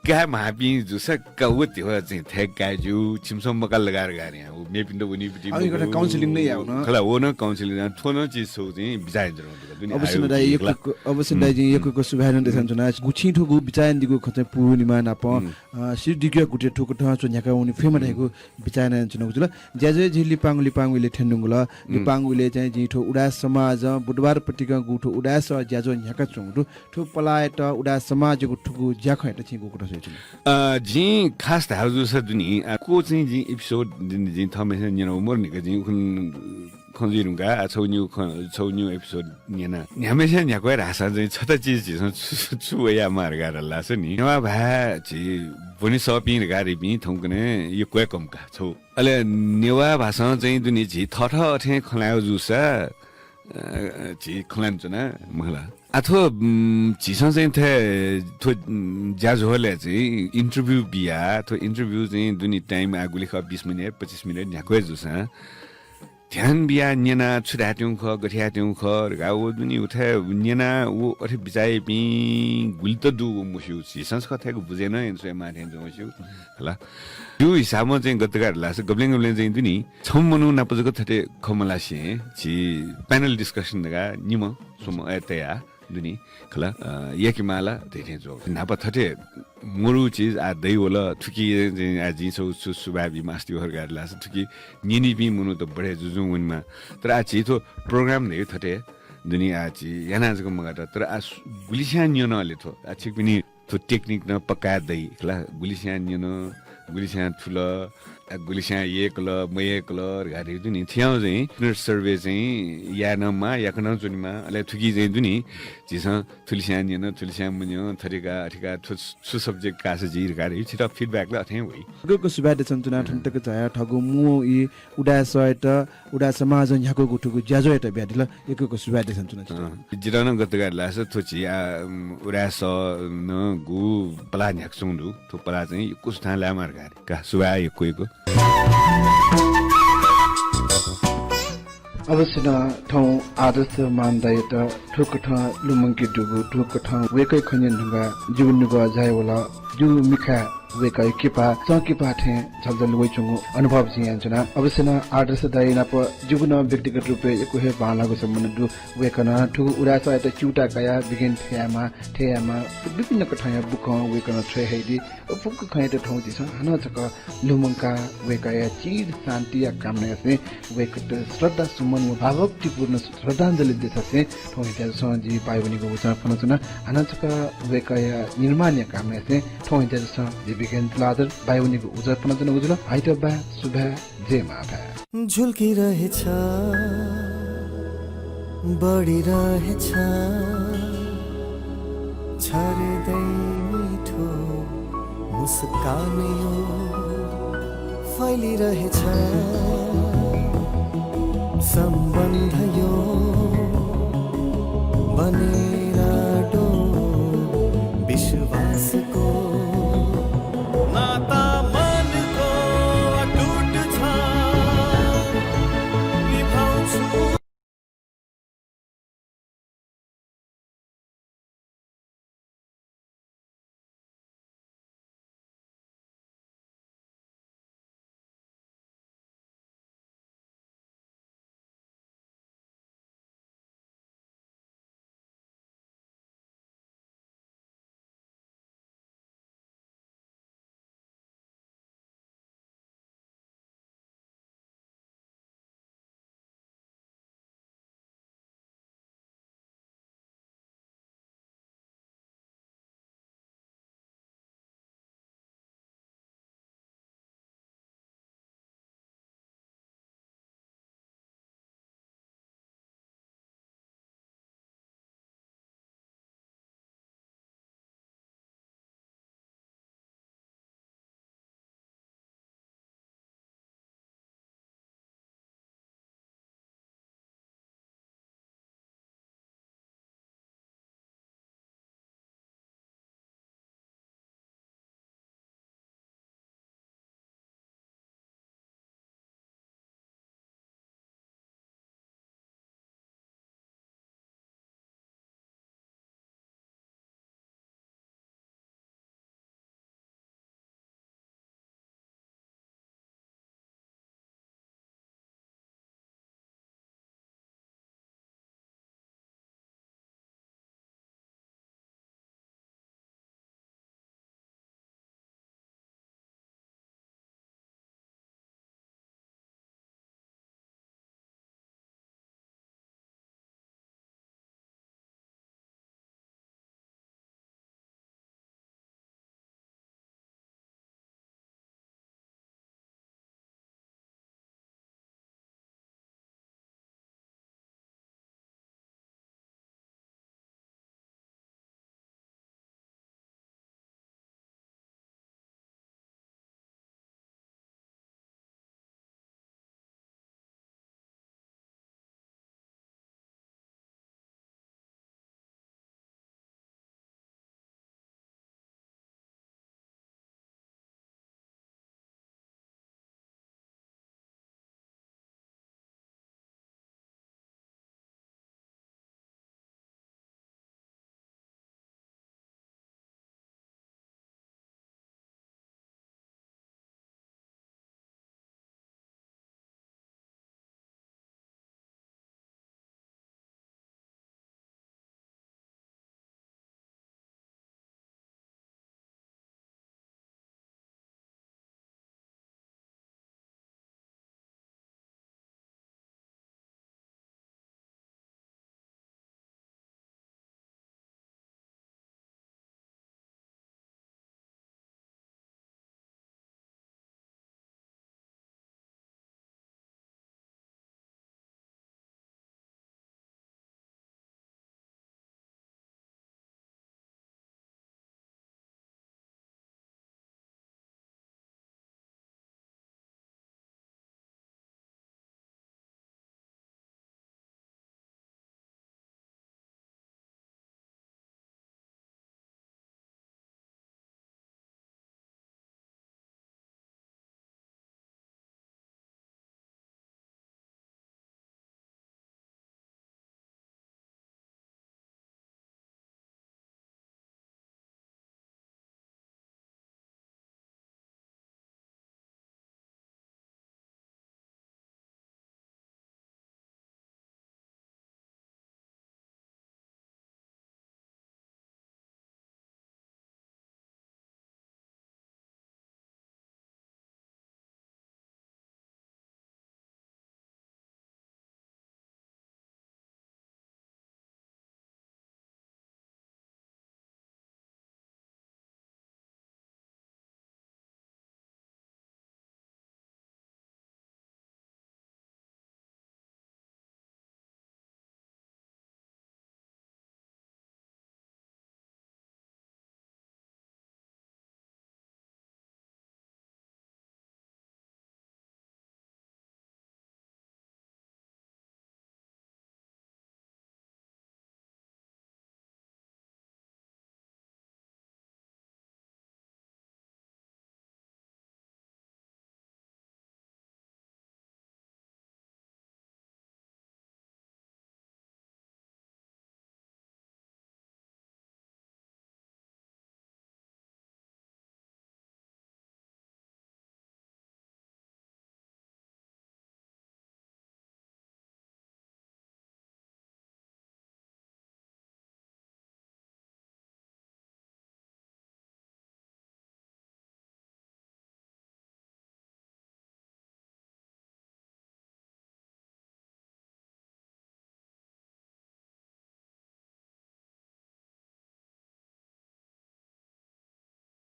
काये म्वाःपिं जूसा का व ध्यबा चाहिँ थय्‌क काये ज्यू, छिमिसं मकाल धकाः धकाः नि, व मेपिन्त वनीपति अ, इमिगु counselling नै याउ न। खला, व नं counselling याउ, थ्व नं चिज छौ चाहिँ बिचाः याना च्वनागु दु का, दुने अवश्य आयो न दाइ, कि खला। यक्व, अवश्य न दाइ, जिं यक्व यक्व सुभाय् नं देछाना च्वना। गुछिं थुगु बिचाः यानादीगु खँ चाहिँ पूर्णिमा नाप, अ, सिद्धि दिगु गुथें थुकथं च्वने न्ह्याका वने फयेमा धयागु बिचाः यानाच्वनागु जुल। ज्याझ्वः झी लिपांगु लिपांगु इलय् थ्यंगु दु। लिपांगु इलय् चाहिँ जिं थ्व उदाय् समाजं बुधबार पतिकं गु थ्व उदाय् सः ज्याझ्वः न्ह्याका च्वंगु दु। थ्व पलाय्‌त उदाय् समाजयागु थुगु ज्याखँयात छिं गुकथं स्वयाच्वना? अ, जिं खास धायेगु जूसा दुनि, अ, क्व चाहिँ जिं episode जिं, जिं थःम्हेस्यां न्यनागु मरु नि का, जिं उखुन्हु खँ जुइ धुंकाः, आ, छौ न्यू खँ, छौ न्यू episode न्यना। न्ह्याम्हेस्यां न्ह्याक्व हे धाःसा चाहिँ छता चिज झीसं छु, छु, छु वया मार्गा रल्लास नि। नेवाः भाय् झी ब्वने सःपिं धकाः धइपिं थौंकन्हय् यक्व हे कम का छौ। अले नेवाः भासं चाहिँ दुनि झी थःथः अथें खँ ल्हायेगु जूसा, अ, झी खँ ल्हाना च्वना, मखला। आ, थ्व, उम्, झीसं चाहिँ थ्व, थ्व, उम्, ज्याझ्वलय् चाहिँ interview बिया, थ्व interview चाहिँ दुनि time आ गुलि खः, बीस मिनेट, पच्चिस मिनेट न्ह्याक्व हे जूसां ध्यान बिया न्यना, छु धायेत्यंगु खः, गथे यायेत्यंगु खः धकाः व दुनि उथाय् न्यना, व अथे बिचाः याइपिं गुलित दु व मस्यू, झीसं छकः थय्‌क बुझे नं याना स्वयेमाः थें च्वं मस्यू, खला। जिगु हिसाबं चाहिँ गथे धकाः धाःसा गबलें गबलें चाहिँ दुनि छम्ह मनू नाप जक थथे खँ मल्हासें झी panel discussion धकाः निम्ह स्वम्ह अय् तयाः दुनि, खला, अ, याकेमाला धइथें च्वं। न्हापा थथे मरु चिज आ दइ वल, थुकी चाहिँ आ जिं छौ छु सुभाय् बी मास्ति वहर गाड लास, थुकी न्यनीपिं मनूत बढे जुजुं वनेमा। तर आ झी थ्व program धयु थथे दुनि आ झी याना जक मगात। तर आ सु-, गुलिस्यां न्यन अले थ्व। आ छिकपिनि थ्व technique नं पक्का दइ, खला, गुलिस्यां न्यन, गुलिस्यां थुल, आ, गुलिस्यां यय्‌कल, मयय्‌कल धकाः धइगु दु नि। थ्याउँ चाहिँ, internet survey चाहिँ याये नं माः, याकनं च्वनेमाः, अले थुकी चाहिँ दु नि, झीसं थुलिस्यां न्यन, थुलिस्यां मन्यं, थथिका, अथिका, थु, छु subject काःसा जुइ धकाः धइगु छितः feedback ला अथें वइ। यक्व यक्व सुभाय् देछाना च्वना, थन तक झाया थःगु मू ई उदाय् सःयात, उदाय् समाजं न्ह्याकूगु थुगु ज्याझ्वःयात बियादिल। यक्व यक्व सुभाय् देछाना च्वना छितः। अँ, जितः नं गथे धकाः धाःसा थ्व झी आ, उम्, उदाय् सः नं गु पलाः न्ह्याकाच्वंगु दु। थ्व पलाः चाहिँ यक्व सुथां लायेमाः धकाः का सुभाय् यक्व यक्व। अवश्य नं थौं आदर्श मान दाइयात थुकथं लुमंके दुगु, थुकथं वय्‌कःया खँ न्यने धुंकाः जिगु नुगः झायावल। जिगु मिखाय् वय्‌कःया किपा, सँ किपा थें झलझल वइच्वंगु अनुभव जिं यानाच्वना। अवश्य नं आदर्श दाइ नाप जिगु नं व्यक्तिगत रूपय् यक्व हे बांलाःगु सम्बन्ध दु। वय्‌कलं थुगु उदाय् सःयात च्यूताः कयाः बिज्ञान थथे यायेमाः, थथे यायेमाः, विभिन्न कथंया बुखँ वय्‌कलं छ्वयाहयादी। व फुक्क खँयात थौं झीसं हानं छकः लुमंकाः वय्‌कःया चिर शान्तिया कामना यासें वय्‌कःयात श्रद्धा सुमन व भावभक्तिपूर्ण श्रद्धाञ्जली देछासें थौं हिंसा जूसां जि बाय् वनेगु उजं फ्वनाच्वना। हानं छकः वय्‌कःया निर्माणया कामना यासें थौं हिंसा जूसां जि विज्ञान तुलाधर बाय् वनेगु उजं फ्वनाच्वनागु जुल। हाइत बाय्, सुभाय्, जय मां भाय्। झुल्किरहेछ, बढिरहेछ, छाड्दै मिठो मुस्कान यो फैलिरहेछ। सम्बन्ध यो बनेर आँटो विश्वासको